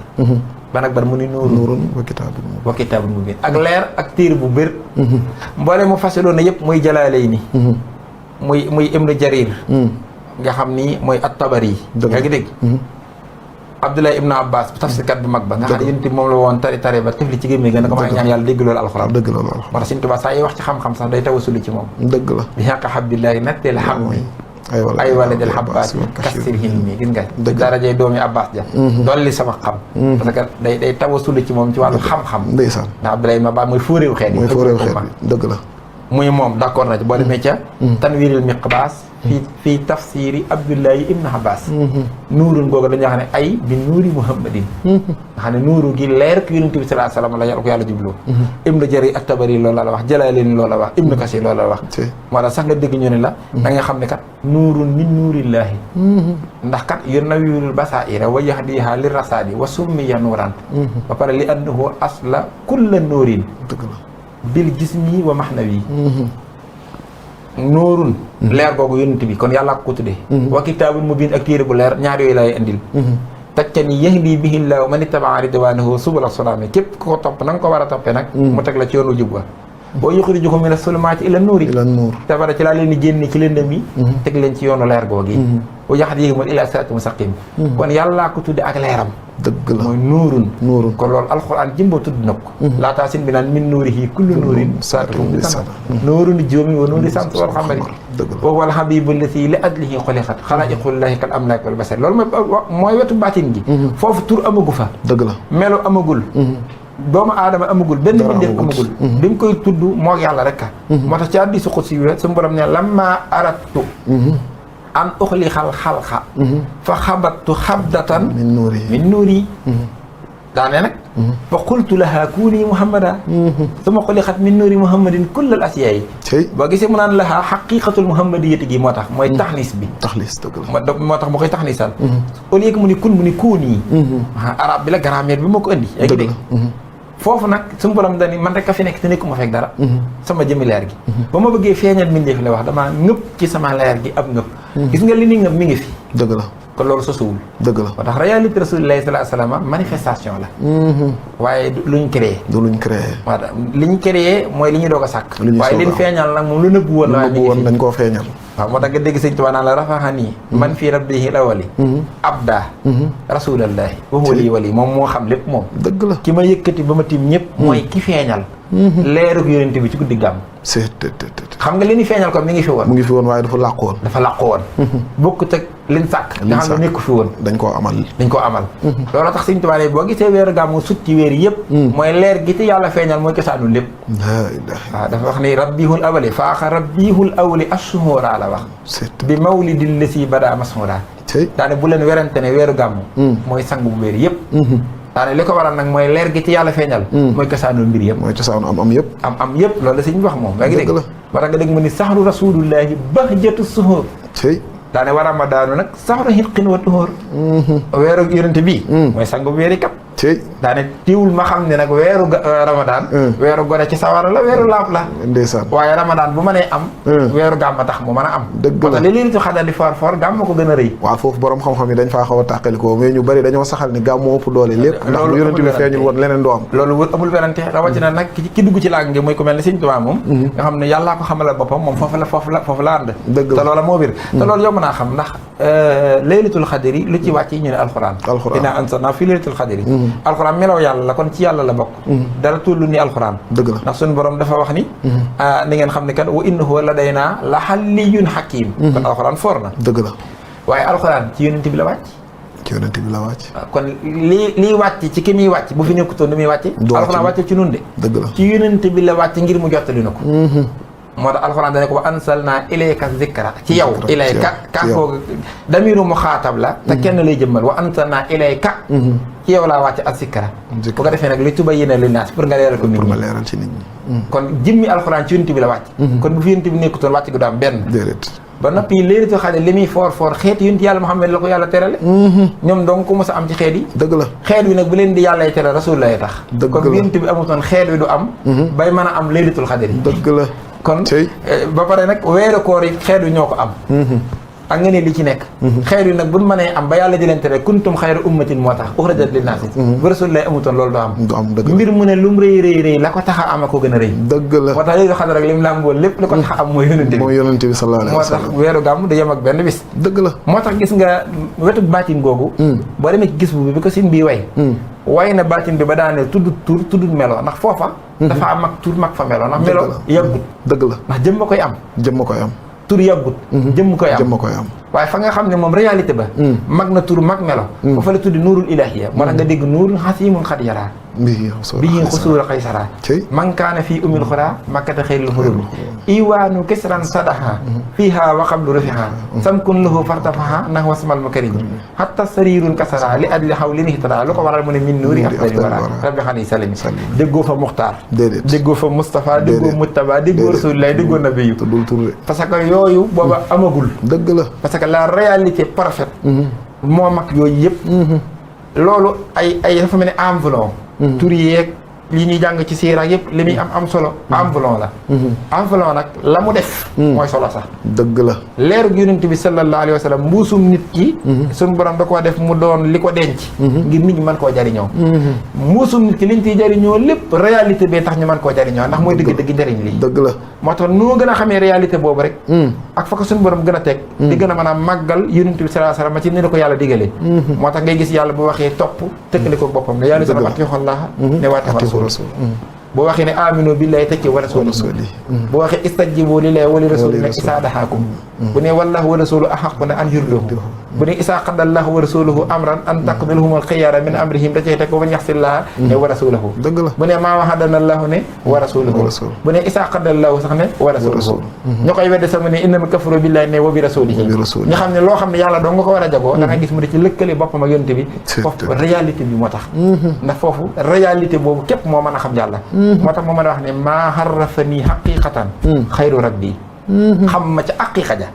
ban ak ban mu ni nuurun wa kitaabun mubiin ak leer ak téere bu bér mboole mu fasiloon na yëpp muy Jalaalayni muy Ibnu Jarir nga xam ni mooy at-Tabari yaa ngi dégg Abdullah ibn Abbas tafsirkat bu mag ba nga xam ne yénti moom la woon tari ba tefli ci gémmi gën a ko maa ñaan yàlla dégg loolu alxuraan moo tax Sëñ Tuubaa saa yi wax ci xam-xam sax day tawasulu ci moom dëgg la bi xàq xabdillaahi natteel xam mi ay waladel Abbas kasir hilmi gis nga darajey doomi Abbas ja dolli sama xam parce que day tawasulu ci moom ci wàllu xam-xam ndeysaan ndax Abdullah ibn Abbas mooy fóoréew xeet yi dëgg la muy moom d'accord na ci boo demee ca tanwiirul miqbaas fii tafsiri Abdullahi ibn Abbas nuurun googu dañuy wax ne ay bi nuuri muhammadin nga xam ne nuuru gi leer ko yonent bi sallallahu alayhi wasallam la ko yàlla jubloo Ibnu Jarir at-Tabari loolu la wax Jalaalayni loolu la wax Ibnu Kasir loolu la wax moo tax sax nga dégg ñu ne la da nga xam ne kat nuurun min nuurillaahi ndax kat yunawwirul basaa'ira wa yahdiha lirrasaadi wa summiya nuuran ba pare li annahu asla kulla nuurin bil jismi wa mahnawi nuurun leer googu yonent bi kon yàlla ko tuddee wa kitaabun mubiin ak téere bu leer ñaar yooyu lay indil tacca ni yahdi bihi llaahu man ittabaa ridwaanahu subula salaami képp ko topp na nga ko war a toppee nag mu teg la ci yoonu jub wa boo yuxrijuhum mina sulumaati ila nuuri te bara ci laa leen di génne ci lëndëm yi teg leen ci yoonu leer googu wa yahdihim ila siraatin mustaqim kon yàllaa ko tudde ak leeram dëgg la mooy nuurun kon loolu alxuraan jëmboo tudd na ko laataa sin bi naan min nuurihi kullu nuurin saatuhum li sama nuuru ni joomi wa nuuri sant wal xamari wa huwa al habibu allati li ajlihi xuliqat xalaa'iqullahi kal amlaaki wal basar loolu mooy wetu baatin gi foofu tur amagu fa dëgg la melo amagul doomu aadama amagul benn mbindeef amagul bi mu koy tudd moo yàlla rek moo tax ci hadiisu qudsi wi suñu borom ne lamma aradtu an uxliqal xalqa fa xabattu xabdatan min nuuri daane nag fa qultu laha kuuni muhammada suma xuliqat min nuuri muhammadin kullal asiyaayi boo gisee mu naan laha xaqiqatul muhammadiyati gi moo tax mooy taxnis bi moo tax mu koy taxnisal au lieu que mu ni kun mu ni kuuni arab bi la grammaire bi moo ko indi yaa ngi dégg foofu nag suñu borom dani man rek a fi nekk te nekkuma fekk dara sama jëmi leer gi ba ma bëggee feeñal mbindeef la wax damaa ngëpp ci sama leer gi ab ngëpp gis nga li ni ngëpp mi ngi fi dëgg la kon loolu sosuwul dëgg la moo tax réalité rasulillahi sallallahu alayhi wasallam manifestation la waaye luñ créé waaw li ñu créé mooy li ñu doog a sàkk waaye liñ feeñal nag moom lu nëbbu woon la dañ koo feeñal waaw moo tax nga dégg sëñ Tuubaa naan la rafaxani man fii rabbihi lawali abda rasulallahi wa huwa lii wali moom moo xam lépp moom. dëgg la ki ma yëkkati ba ma tiim ñëpp. mooy ki feeñal. leerug yonent bi ci guddi gàmm. xam nga li ñu feeñal ko mi ngi fi woon. mu ngi fi woon waaye dafa làqu woon. dafa làqu woon. bokkut ak liñ sàkk. nga xam ne nekku fi woon. dañ koo amal. loolu tax Sëñ Tuubaa ne boo gisee weeru gàmm sut ci weer yëpp. mooy leer gi ci yàlla feeñal mooy cosaanu lépp. waaw dafa wax ni rabbihul awali faaxa rabbihul awali assuhura la wax. bi mawlidil lasi bada mashuura. daane bu leen werante ne weeru gàmm. mooy sangu bu weer yëpp. daane li ko waral nag mooy leer gi ci yàlla feeñal. mooy cosaanu mbir yëpp. mooy cosaanu am yëpp. am yëpp loolu la sëñ bi wax moom. yaa ngi dégg ba tax nga dégg mu ni saxru rasulullahi bahjatu suhur. daane wa ramadaanu nag saxru hitqin wa tuhur. weeru yonente bii. mooy sangu weeri kat. daane tiwul ma xam ne nag weeru ramadaan. weeru gore ci sawara la weeru laab la. ndeysaan waaye ramadaan bu mënee am. weeru gàmma tax mu mën a am. dëgg la li liiritu xadar di for for gàmma ko gën a rëy. waaw foofu borom xam-xam yi dañ faa xaw a tàqalikoo mais ñu bari dañoo saxal ni gàmmu ëpp doole lépp. ndax lu yonente bi feeñul woon leneen doo am. loolu amul werante rawatina nag ki dugg ci laag ngi muy ku mel ne Sëñ Tuubaa moom. nga xam ne yàllaa ko xamalal boppam moom foofu la ànd. dëgg la te loola moo bir te loolu yomb naa xam ndax laylatul xadri lu ci wàcc ñu ne alxuraan. inaa anzalnaa fii laylatul xadri. alxuraan melaw yàlla la kon ci yàlla la bokk. dara tullu ni alxuraan. dëgg la ndax suñu borom dafa wax ni. ni ngeen xam ne kat wa innahu ladaynaa la aliyyun hakiim. kon alxuraan foor na. dëgg la waaye alxuraan ci yonent bi la wàcc. ci yonent bi la wàcc. kon lii wàcc ci ki muy wàcc bu fi nekkutoon du muy wàcc. alxuraan wàcc ci nun de. dëgg la ci yonent bi la wàcc ngir mu jottali na ko. moo tax alxuraan dane ko wa ansalnaa ilayka zikra ci yow ilayka ka koogu damiru mu xaatab la te kenn lay jëmmal wa ansalnaa ilayka ci yow laa wàcc ak zikra bu ko defee nag li tubayyina linnaas pour nga leeral ko nit ñi pour ma leeral ci nit ñi kon jëmmi alxuraan ci yonent bi la wàcc kon bu fi yonent bi nekkutoon wàcc gu daam benn déedéet ba noppi laylatul xadr li muy foor xeet yonent yàlla Muhammad la ko yàlla terale ñoom donc ku mos a am ci xeet yi dëgg la xeet wi nag bu leen di yàllay teral rasul lay tax comme yonent bi amutoon xeet wi du am bay mën a am laylatul xadr yi dëgg la kon ba pare nag weeru koor yi xeet wi ñoo ko am ak nga ne li ci nekk xeet wi nag buñ mënee am ba yàlla di leen tere kuntum xayra ummatin moo tax uxrajat linnaasi bu rasul lay amutoon loolu du am dëgg mbir mu ne lu mu rëy la ko tax a am a ko gën a rëy dëgg la moo tax léegi xam ne rek li mu làmboo lépp li ko tax a am mooy yonente bi sallallahu alayhi wa sallam moo tax weeru gàmm du yem ak benn bis dëgg la moo tax gis nga wetu baatin googu boo demee ci gis bu bi ko sin bii way na baatin bi ba daanee tudd melo ndax foofa dafa am mag tur mag fa melo ndax melo yàggut dëgg la ndax jëmm koy am tur yàggut jëmm koy am waaye fa nga xam ne moom réalité ba mag na tur mag melo ba fa la tuddi nuurul ilaahiya moo tax nga dégg nuurul xasiimun xad yaraa bii xusuura xaysara man kaana fii umil xuraa makkata xayril xurubi iwaanu kisran sadaha fiiha wa qablu rafiha samkun lahu fartafaha nax wasmal makarimi hatta sarirun kasara li adli xaw li nihtada lu ko waral mu ne min nuuri afdali wara rabbi xani salimi déggoo fa muxtaar déggoo fa Moustapha déggoo Mujtaba déggoo Rasulullah déggoo Nabiyu parce que yooyu booba amagul dëgg la parce que la réalité parfaite moo mag yooyu yëpp loolu ay dafa mel ni enveloppe tur yeeg li ñuy jàng ci siira yëpp li muy am solo enveloppe la enveloppe nag la mu def mooy solo sax dëgg la leeru yonent bi sallallahu alayhi wa sallam mbuusum nit ki suñu borom da koo def mu doon li ko denc ngir nit ñi mën koo jariñoo mbuusum nit ki liñ ciy jariñoo lépp réalité bee tax ñu mën koo jariñoo ndax mooy dëgg njariñ lii dëgg la moo tax noo gën a xamee réalité boobu rek ak fa ko suñu borom gën a teg di gën a mën a màggal yonent bi sallallahu alayhi wa sallam ci ni la ko yàlla digalee moo tax ngay gis yàlla bu waxee topp tëkkale ko boppam ne yàlla sallam atiixullaaha ne waatiixu boo waxee ne aminu billahi tekki wa rasulihi boo waxee istajibu lillahi wa li rasuli ne isaa daxaakum bu ne wallahu wa rasulu ahaqu ne an yurduhu bu ne isaa qadallahu wa rasuluhu amran an taqbilhum al xiyara min amrihim da cey teg ba yaxsillaha ne wa rasulahu bu ne maa waxadana allahu ne wa rasuluhu bu ne isaa qadallahu sax ne wa rasuluhu ñu koy wedde sax mu ne innama kafaru billahi ne wa bi rasulihi ñu xam ne loo xam ne yàlla doo nga ko war a jagoo da nga gis mu di ci lëkkale boppam ak yonte bi foofu réalité bi moo tax ndax foofu réalité boobu képp moo mën a xam yàlla moo tax moo mën a wax ne maa xarrafa nii xaqiqatan xayru rabbi xam ma ca aqiqa ja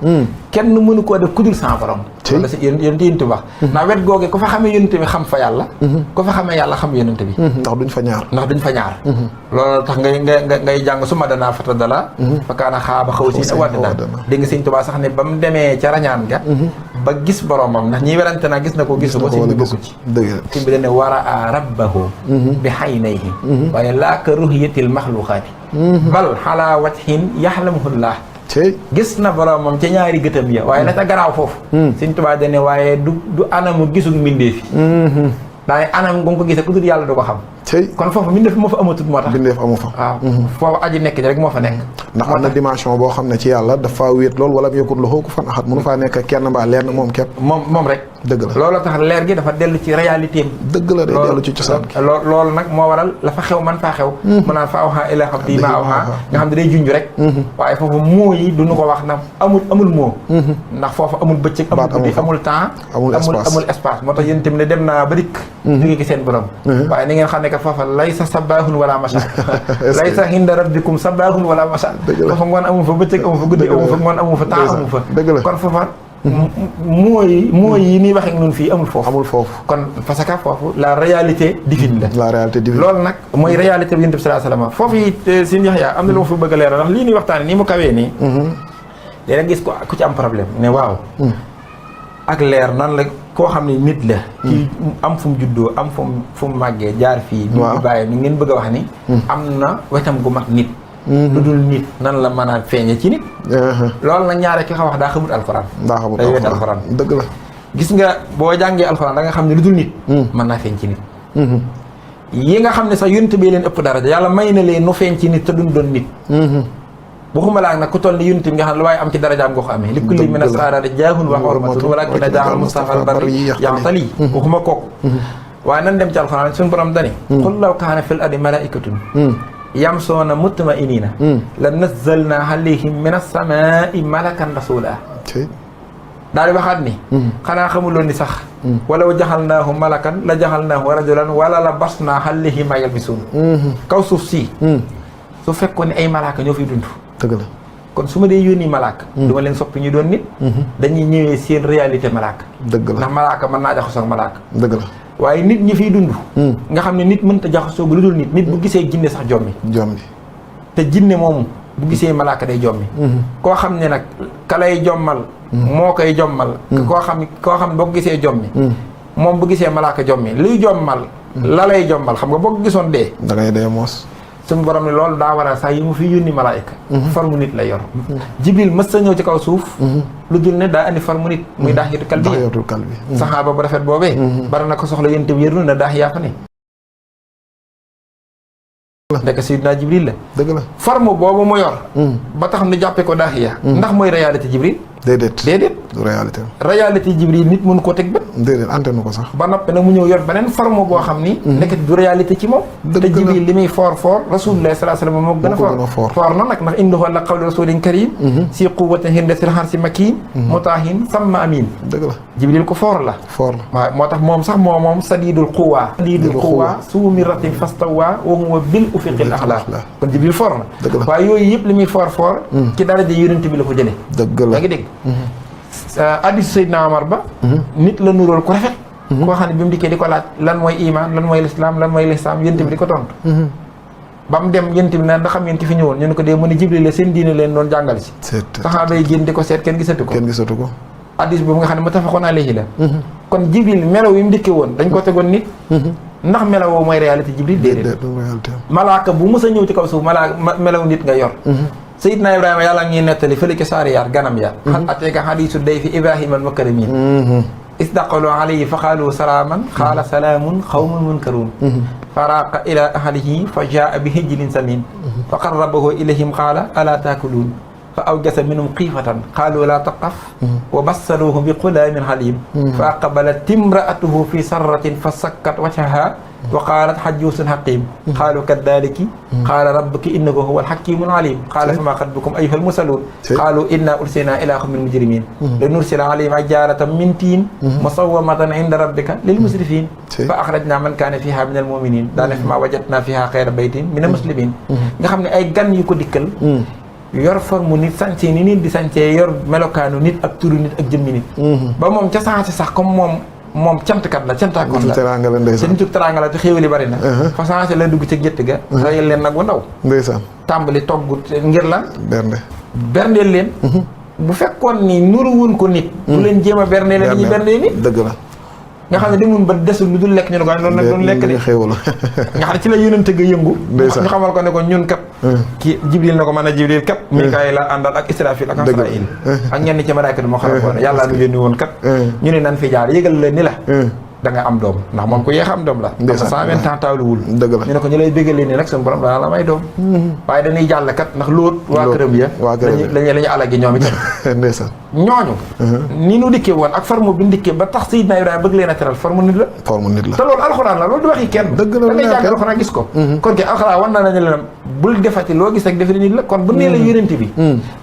kenn mënu koo def kudul sans borom wala si yonent bi wax ndax wet googe ku fa xamee yonent bi xam fa yàlla ku fa xamee yàlla xam yonent bi ndax duñ fa ñaar loolu tax ngay jàng su ma danaa fata dala fa kaana xaaba xaw si waddina dégg nga Sëñ Tuubaa sax ne ba mu demee ca rañaan ga ba gis boromam ndax ñi werante naa gis na ko gisu ko si bi bokku ci si bi dane war a rabbahu bi xaynayhi waaye laa ka ruhiyatil maxluqaati bal xalaa wajhin yaxlamuhullah gis na boromam ca ñaari gëtam ya waaye la ca garaaw foofu Sëñ Tuubaa dane waaye du anamu gisul mbindeef yi daay anam nga ko gisee ku dul yàlla du ko xam kon foofu mbindeef moo fa amatul moo tax mbindeef amu fa waaw foofu aji nekk rek moo fa nekk ndax am na dimension boo xam ne ci yàlla dafa wéet lool wala mu yokkut loxoo ku fan axat mënu faa nekk kenn mbaa leer na moom képp moom rek dëgg la loolu tax leer gi dafa dellu ci réalité am dëgg la day dellu ci cosaan gi loolu nag moo waral la fa xew man faa xew mu naan fa awhaa ilaa abdii maa awhaa nga xam ne day junj rek waaye foofu moo yi duñu ko wax na amul moo ndax foofu amul bëccëg amul guddi amul temps amul espace moo tax yéen tamit ne dem naa ba dikk jóge gi seen borom waaye ni ngeen xam ne que foofa laysa sabaahun wala masha laysa hinda rabbikum sabaahun wala masha foofa ngoon amu fa bëccëg amu fa guddi amu fa ngoon amu fa temps amu fa kon foofa mooy yi nii waxee noonu fii amul foofu kon parce que foofu la réalité divine la loolu nag mooy réalité bi Yonent bi sallallahu alayhi wasallam foofu it Sëñ Yaxya am na lu ma fa bëgg a leeral ndax lii ñuy waxtaane nii mu kawee nii léeg gis ko ku ci am problème ne waaw ak leer nan la koo xam ne nit la ci am fu mu juddoo am fu mu màggee jaar fii bi bàyyi ni ngeen bëgg a wax ni am na wetam gu mag nit lu dul nit nan la mën a feeñe ci nit loolu nag ñaare ki xa wax daa xamut alxuraan day wet alxuraan dëgg la gis nga boo jàngee alxuraan da nga xam ne lu dul nit mën naa feeñ ci nit yi nga xam ne sax yonent bi leen ëpp daraja yàlla may na leen nu feeñ ci nit te duñ doon nit waxuma laa nag ku toll ni yonent bi nga xam ne lu waaye am ci darajaam nga ko amee li kulli min as-saadaati jaahun wa hurmatun walaakinna jaahal Mustafa al-barri yaxtali waxuma kooku waaye nan dem ci alxuraan suñu borom dani qul law kaana fil ardi malaa'ikatun yamsoona mutma'inina la nazzalna alayhim min as-samaa'i malakan rasula daal di waxaat ni xanaa xamuloon ni sax walaw jaxalnaahu malakan la jaxalnaahu rajulan wala la basna alayhim ma yalbisuun kaw suuf si su fekkoon ne ay malaaka ñoo fiy dund dëgg la kon su ma dee yónni malaaka du ma leen soppi ñu doon nit dañuy ñëwee seen réalité malaaka dëgg la ndax malaaka mën naa jaxasoo ak malaaka dëgg la waaye nit ñi fiy dund nga xam ne nit mënta jaxasoo lu dul nit bu gisee jinne sax jommi te jinne moomu bu gisee malaaka day jommi koo xam ne nag ka lay jommal moo koy jommal koo xam boo ko gisee jommi moom bu gisee malaaka jommi luy jommal la lay jommal xam nga boo ko gisoon dee da ngay dee moos suñu borom ne loolu daa waral sax yi mu fi yónni malaayika forme nit lay yor jibril mës sa ñëw ci kaw suuf lu dul ne daa andi forme nit muy daaxiyatul kalbi saxaaba bu rafet boobee bari na ko soxla yéen tam yërul na daax yaa fa ne ndek Seydina Jibril la dëgg la forme boobu mu yor ba tax nu jàppe ko daaxiya ndax mooy réalité Jibril déedéet du réalité Jibril nit mënu koo teg bët déedéet antenne ko sax ba noppi nag mu ñëw yor beneen forme boo xam ni nekk du réalité ci moom te Jibril li muy foor rasulullah sallallahu alayhi wasallam moo gën a foor na nag ndax innahu la qawlu rasulin karim si quwwatin inda sil harsi makin mutahin samma amin dëgg la Jibril ko foor la waaw moo tax moom sax moom sadidul quwa suumiratin fastawa wa huwa bil ufiqil a'la kon Jibril foor na waaye yooyu yëpp li muy foor ci daraja yonent bi la ko jëlee dëgg la yaa ngi dégg hadiisu Seydina Omar ba nit la nuróol ku rafet koo xam ne bi mu dikkee di ko laaj lan mooy iman lan mooy lislaam yonent bi di ko tontu ba mu dem yonent bi naan ndax xam ngeen ki fi ñëwoon ñu ne ko dee mu ne Jibril la seen diine leen doon jàngal si saxaaba yi génn di ko seet kenn gisatu ko hadiis boobu nga xam ne muttafaqun alayhi la kon Jibril melaw yi mu dikkee woon dañ ko tegoon nit ndax melawoo mooy réalité Jibril déedéet malaaka bu mës a ñëw ci kaw suuf melaw nit nga yor Seydina Ibrahima yàlla ngi nettali fële ca Saariyaat ganam ya xat ateeka hadiisu dayfi Ibrahima al-mukramiin isdaqalu alayhi fa qaalu salaaman qaala salaamun qawmun munkaruun faraaqa ilaa ahlihi fa jaa bi hijlin samiin fa qarrabahu ilayhim qaala alaa taakuluun fa awjasa minhum xiifatan qaalu laa taqaf wa bassaruuhu bi qulaamin haliim fa aqbalat imra'atuhu fi sarratin fa sakkat wajhahaa wa qaalat hajjuusun haqiim qaalu kadaaliki qaala rabbuki innahu huwal hakiimul aliim qaala famaa xatbukum ayyuhal mursaluun qaalu innaa ursilnaa ilaa qawmin mujrimiin linursila alayhim hijaaratan min tiin musawwamatan inda rabbika lil musrifiin fa axrajnaa man kaana fiihaa minal mu'miniin daanaka famaa wajadnaa fiihaa xayra baytin minal muslimiin nga xam ne ay gan yu ko dikkal yor forme nit sañse ni nit di sañse yor melokaanu nit ak turu nit ak jëmmi nit ba moom ca sañse sax comme moom cantkat la cantaakoon la te nituk teraanga la te xéewali bari na fa sañse la dugg ca gétt ga rayal leen nag bu ndaw ndeysaan tàmbali togg ngir lan berndeel leen bu fekkoon ni nuru woon ko nit du leen jéem a berndeel leen dañuy berndeel nit dëgg la nga xam ne demun ba desul lu dul lekk ñu ne ko noonu nag doon lekk de xéewal nga xam ne ci la yónnante ga yëngu ñu xamal ko ne ko ñun kat ki Jibril na ko mën a Jibril kat Mikaayil la àndal ak Israfil ak Asraayil ak ñenn ci malaayka moo xam ne yàlla nu yónni woon kat ñu ne nan fi jaar yëgal la ni la da nga am doom ndax moom ku yeex am doom la am na 120 ans tawluwul dëgg la ñu ne ko ñu lay béggalee nii nag suñu borom dana la may doom waaye dañuy jàll kat ndax Lóot waa këram ya lañu alagi ñoom itam ndeysaan ñooñu ni nu dikkee woon ak forme bi dikkee ba tax Seydina Ibrahima bëgg leen a teral forme nit la te loolu alxuraan la loolu du waxi kenn dëgg la da ngay jàng alxuraan gis ko kon ke alxuraan war na nañu leen bul defati loo gis rek defe nit la kon bu nee la yonent bi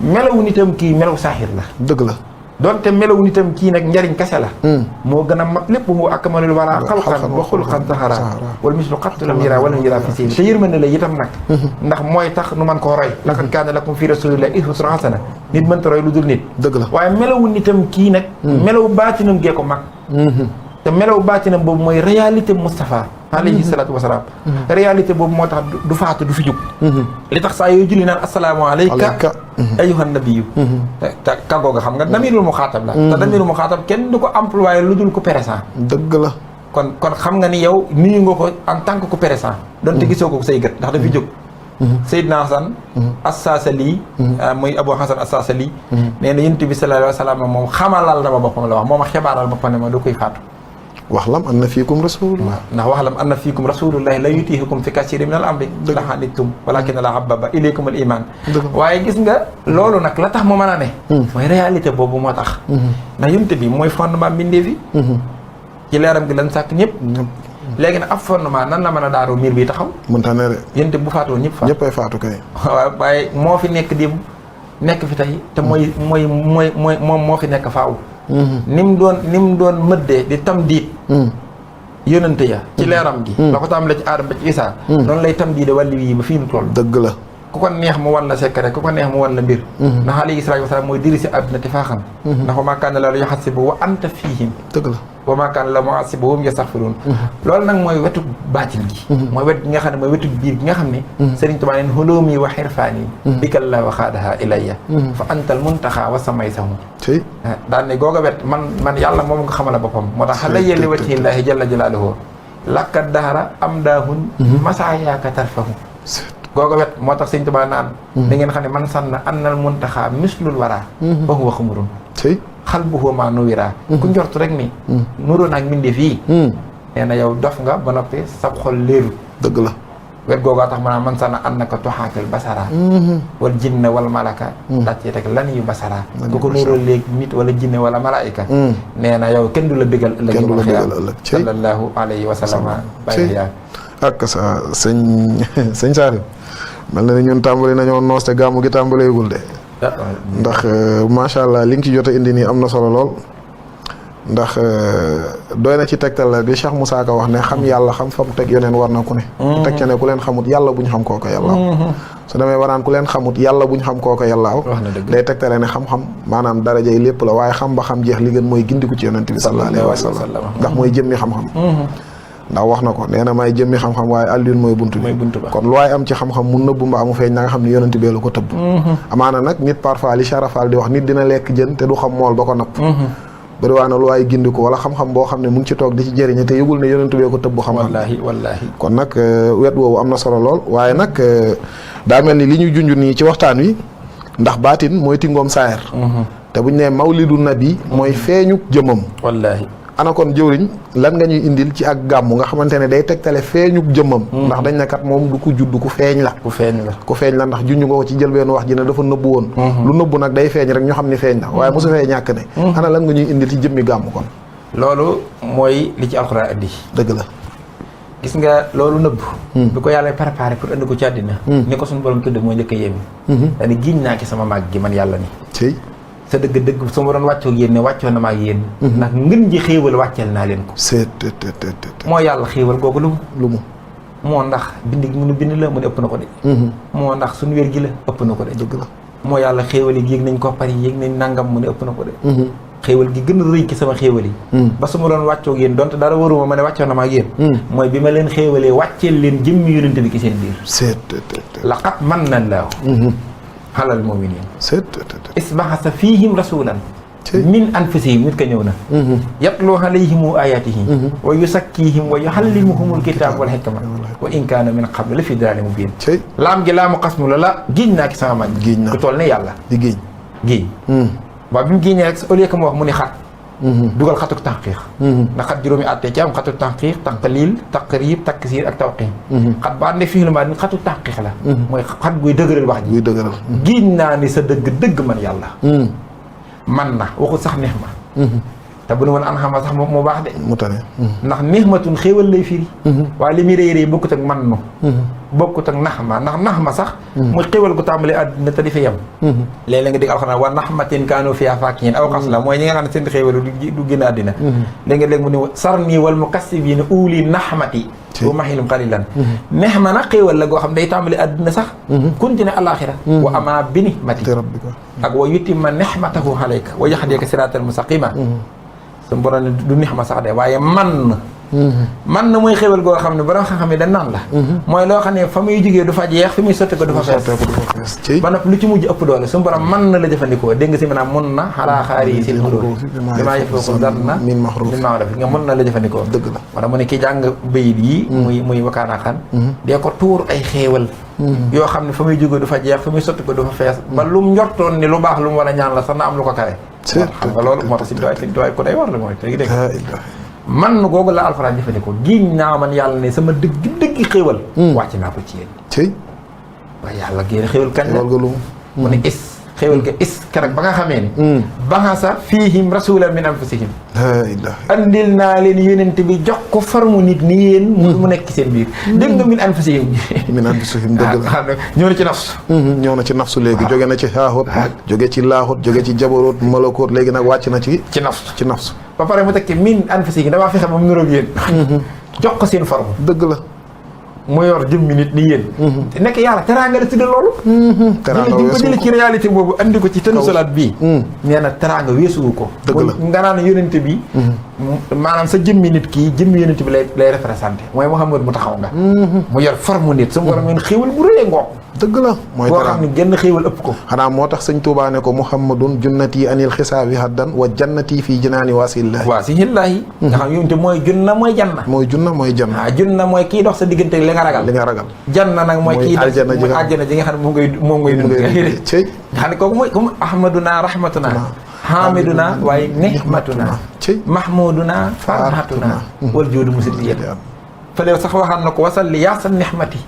melawu nitam kii melaw saaxir la dëgg la donte melaw nitam kii nag njariñ kese la moo gën a mat lépp mu akmalul wara xalqan wa xulqan taxara wala mislu xattu lam yira wala yira fi seen te yërmande la itam nag ndax mooy tax nu man koo roy laqad kaana lakum fi rasulillahi uswatun hasana nit mënta roy lu dul nit dëgg la waaye melawu nitam kii nag melaw baatinam gee ko mag te melaw baatinam boobu mooy réalité Moustapha alayhi salaatu wasalaam réalité boobu moo tax du faatu du fi jug li tax saa yooyu julli naan assalaamu alayka ayyuhan nabiyyu te kàggoo nga xam nga damirul muxaatab la te damirul muxaatab kenn du ko employé lu dul ko présent dëgg la kon xam nga ni yow nuyu nga ko en tant que ku présent donte gisoo ko say gët ndax dafi jóg Seydina Hasan As-Saasali muy Abu Hasan As-Saasali nee na Yonent bi sallallahu alayhi wa sallam moom xamalal na ma boppam la wax moom a xibaaral boppam ne ma du koy faatu waxlam anna fiikum rasulullah ndax waxlam anna fiikum rasulullahi la yutiihukum fi kasiirin min al amri la anittum walakinna la habbaba ilaykum al iman waaye gis nga loolu nag la tax mu mën a ne mooy réalité boobu moo tax ndax Yonent bi mooy fondement mbindeef yi ci leeram gi lan sàkk ñëpp léegi nag ab fondement nan la mën a daaroo miir bi taxaw mënta ne de Yonent bi bu faatoo ñëpp faatu ñëppay faatu kay waaw waaye moo fi nekk di nekk fi tey te moom moo fi nekk faaw ni mu doon mëddee di tam diit yónnante ya ci leeram gi la ko tàmbalee ci Aadama ba ci Isaa noonu lay tam diide wàllu yi ba fii nu toll dëgg la ku ko neex mu wan la secret ku ko neex mu wan la mbir ndax alayhi salaatu wa salaam mooy diri si àdduna te faa xam ndax wa maa kaana Allaahu yuhasibu wa anta fiihim dëgg la wa maa kaana Allaahu mu'azzibahum wa hum yastaghfiruun loolu nag mooy wetu baatin gi mooy wet gi nga xam ne mooy wetu biir gi nga xam ne Sëriñ Tuubaa neen hulumi wa xirfaani bikallaahu xaadaha ilayya fa antal muntaxaa wa samaytahu daan ne googa wet man yàlla moom nga xamala boppam moo tax xala yelli wajhillaahi jalla jalaaluhu lakka dahra am daahun masaayaaka tarfahu googa wet moo tax Sëriñ Tuubaa naan da ngeen xam ne man sanna annal muntaxaa mislul waraa fa huwa xumurun xal bu xóomaa nu wiraa ku njortu rek ni nuroo naag mbindeef yi nee na yow dof nga ba noppi sab xol léeru dëgg la wet googaa tax maanaam man sana an naka toxaatal basara wal jinne wala malaka daa ci teg lan yu basara ku ko nuuroo léegi nit wala jinne wala malaayika nee na yow kenn du la bégal ëllëg kenn du la bégal ëllëg sallallahu alayhi wa sallam bàyyi yaa ak sa sëñ Saaliw mel na ni ñun tàmbali nañoo noos te gàmmu gi tàmbaleegul de ndax macha allah li nga ci jot a indi nii am na solo lool ndax doy na ci tegtal la bi Cheikh Moussa Ka wax ne xam yàlla xam fa mu teg yoneen war na ku ne teg ca ne ku leen xamut yàlla buñ xam kooka yàllaaw su demee waraan ku leen xamut yàlla buñ xam kooka yàllaaw day tegtale ne xam-xam maanaam daraja yi lépp la waaye xam ba xam jeex li gën mooy gindiku ci yonent bi sallallahu alayhi wa sallam ndax mooy jëmmi xam-xam ndax wax na ko nee na may jëmmi xam-xam waaye Alioune mooy buntu bi kon lu waay am ci xam-xam mu nëbbu mbaa mu feeñ na nga xam ne yonent bee la ko tëbb amaana nag nit parfois li Charafal di wax nit dina lekk jën te du xam mool ba ko napp bëri waa na lu waay gindi ko wala xam-xam boo xam ne mu ngi ci toog di ci jëriñe te yëgul ne yonent bee ko tëbb xam-xam wallaahi kon nag wet woowu am na solo lool waaye nag daa mel ni li ñu junj nii ci waxtaan wi ndax baatin mooy tingoom saayar te buñ ne mawlidu nabi mooy feeñu jëmam wallaahi ana kon jëwriñ lan nga ñuy indil ci ak gàmmu nga xamante ne day tegtale feeñu jëmmam ndax dañ ne kat moom du ko judd ku feeñ la ku feeñ la ndax junj nga ko ci jëlbeen wax ji ne dafa nëbbu woon lu nëbbu nag day feeñ rek ñu xam ni feeñ la waaye mosu fee ñàkk ne ana lan nga ñuy indil ci jëmmi gàmmu kon loolu mooy li ci alxuraan indi dëgg la gis nga loolu nëbb bi ko yàlla préparé pour indi ko ci àddina ni ko suñu borom tudd mooy njëkk a yéemi dañu giñ naa ki sama màgg gi man yàlla ni sa dëgg-dëgg su ma doon wàccoo ak yéen ne wàccoo na ma ak yéen ndax ngën ji xéewal wàcceel naa leen ko moo yàlla xéewal googu lu mu moo ndax bind gi mënu bind la mu ne ëpp na ko de moo ndax suñu wér gi la ëpp na ko de dëgg la moo yàlla xéewal yi yéeg nañ ko pari yéeg nañ nangam mu ne ëpp na ko de xéewal gi gën a rëy ki sama xéewal yi ba su ma doon wàccoo ak yéen donte dara waruma ma ne wàccoo na ma ak yéen mooy bi ma leen xéewalee wàcceel leen jëmmi yonente bi ki seen biir laqad manna Allaahu alal mu'miniin isbaxasa fiihim rasuulan min anfusihim nit ka ñëw na yatlu alayhim ayatihi wa yusakkihim wa yuallimuhumul kitaab wal hikma wa in kaana min qablu la fi dalaalin mubiin laam gi laamu xasmu la giñ naa ki sama mag giñ ku toll ne yàlla di giñ waaw bi mu giñee rek au lieu que mu wax mu ni xat dugal xatuk tànqiix ndax xat juróomi àtte ci am xatuk tànqiix taqliil taqriib taksiir ak tawqiim xat ba àndee fii lu ma ni xatuk tànqiix la mooy xat buy dëgëral wax ji giñ naa ni sa dëgg man yàlla man na waxul sax neex ma te bu nu woon an xama sax moo baax de mu tane ndax neex matun xéewal lay firi waaye li muy rëy rëy bokkut ak man nu bokkut ak nax ma ndax nax ma sax muy xéewal gu tàmbalee àddina te di fi yem léeg-léeg nga dégg alxuraan wa naxmatin kaanu fiihaa faakihiin aw xas la mooy ñi nga xam ne seen xéewal du génn àddina léegi mu ne sarni wal mukassibiina uli naxmati wa mahilum qalilan neex ma nag xéewal la goo xam day tàmbali àddina sax continue alaxira wa ama bi nihmati ak wa yutimma nihmatahu alayka wa yahdika siraatal mustaqima su borom ne du neex ma sax de waaye man na mooy xéewal goo xam ne borom xam-xam yi dañ naan la mooy loo xam ne fa muy jógee du fa jeex fi muy sotti ko du fa fees ba nag lu ci mujj ëpp doole su borom man na la jëfandikoo dégg nga si maanaam mun na xalaa xaar yi sil xuróof damaa yëfoo dar na min maxruuf nga mën na la jëfandikoo dëgg la wala mu ne ki jàng bayit yi muy wakaanaaxaan dee ko tuur ay xéewal yoo xam ne fa muy jógee du fa jeex fi muy sotti ko du fa fees ba lu mu njortoon ni lu baax lu mu war a ñaan la sax na am lu ko kawe xam nga loolu moo tax si doy ko day war la mooy tey dégg man googu la alxuraan jëfandikoo giñ naa man yàlla ne sama dëgg xéewal wàcc naa ko ci yéen waaye yàlla génn xéewal kañ la mu ne xéewal ga keroog ba nga xamee ni baxasa fiihim rasulan min anfusihim andil naa leen yonent bi jox ko farmu nit ni yéen mu nekk seen biir dégg nga min anfusihim dëgg la ñëw na ci nafsu ñëw na ci nafsu léegi jóge na ci haaxut jóge ci laaxut jóge ci jabaroot malakoot léegi nag wàcc na ci nafsu ba pare mu teg ci min anfusihim damaa fexe ba mu niroog yéen jox ko seen farmu dëgg la mu yor jëmmi nit ni yéen nekk yàlla teraanga la tudde loolu teraanga weesu ko jëlee ci réalité boobu andi ko ci tënu salaat bii nee na teraanga weesuwu ko dëgg la nga naan yonente bi maanaam sa jëmmi nit kii jëmmi yonente bi lay représenté mooy Muhammad mu taxaw nga mu yor forme nit su mu borom ngeen xéewal bu rëy ngoog dëgg la mooy boo xam ne genn xéewal ëpp ko xanaa moo tax sëñ Tuubaa ne ko Muhammadun junnati anil xisaabi haddan wa jannati fii jinaani waasillaahi nga xam yonente mooy junna mooy janna junna mooy kii dox sa diggante li nga ragal janna nag mooy kii aljana ji nga xam ne moom ngay dund nga xam ne kooku mooy comme ahmaduna rahmatuna hamiduna waaye nihmatuna mahmuduna farhatuna wal juudu musidiyat fële sax waxaan na ko wasalli yaasa nihmati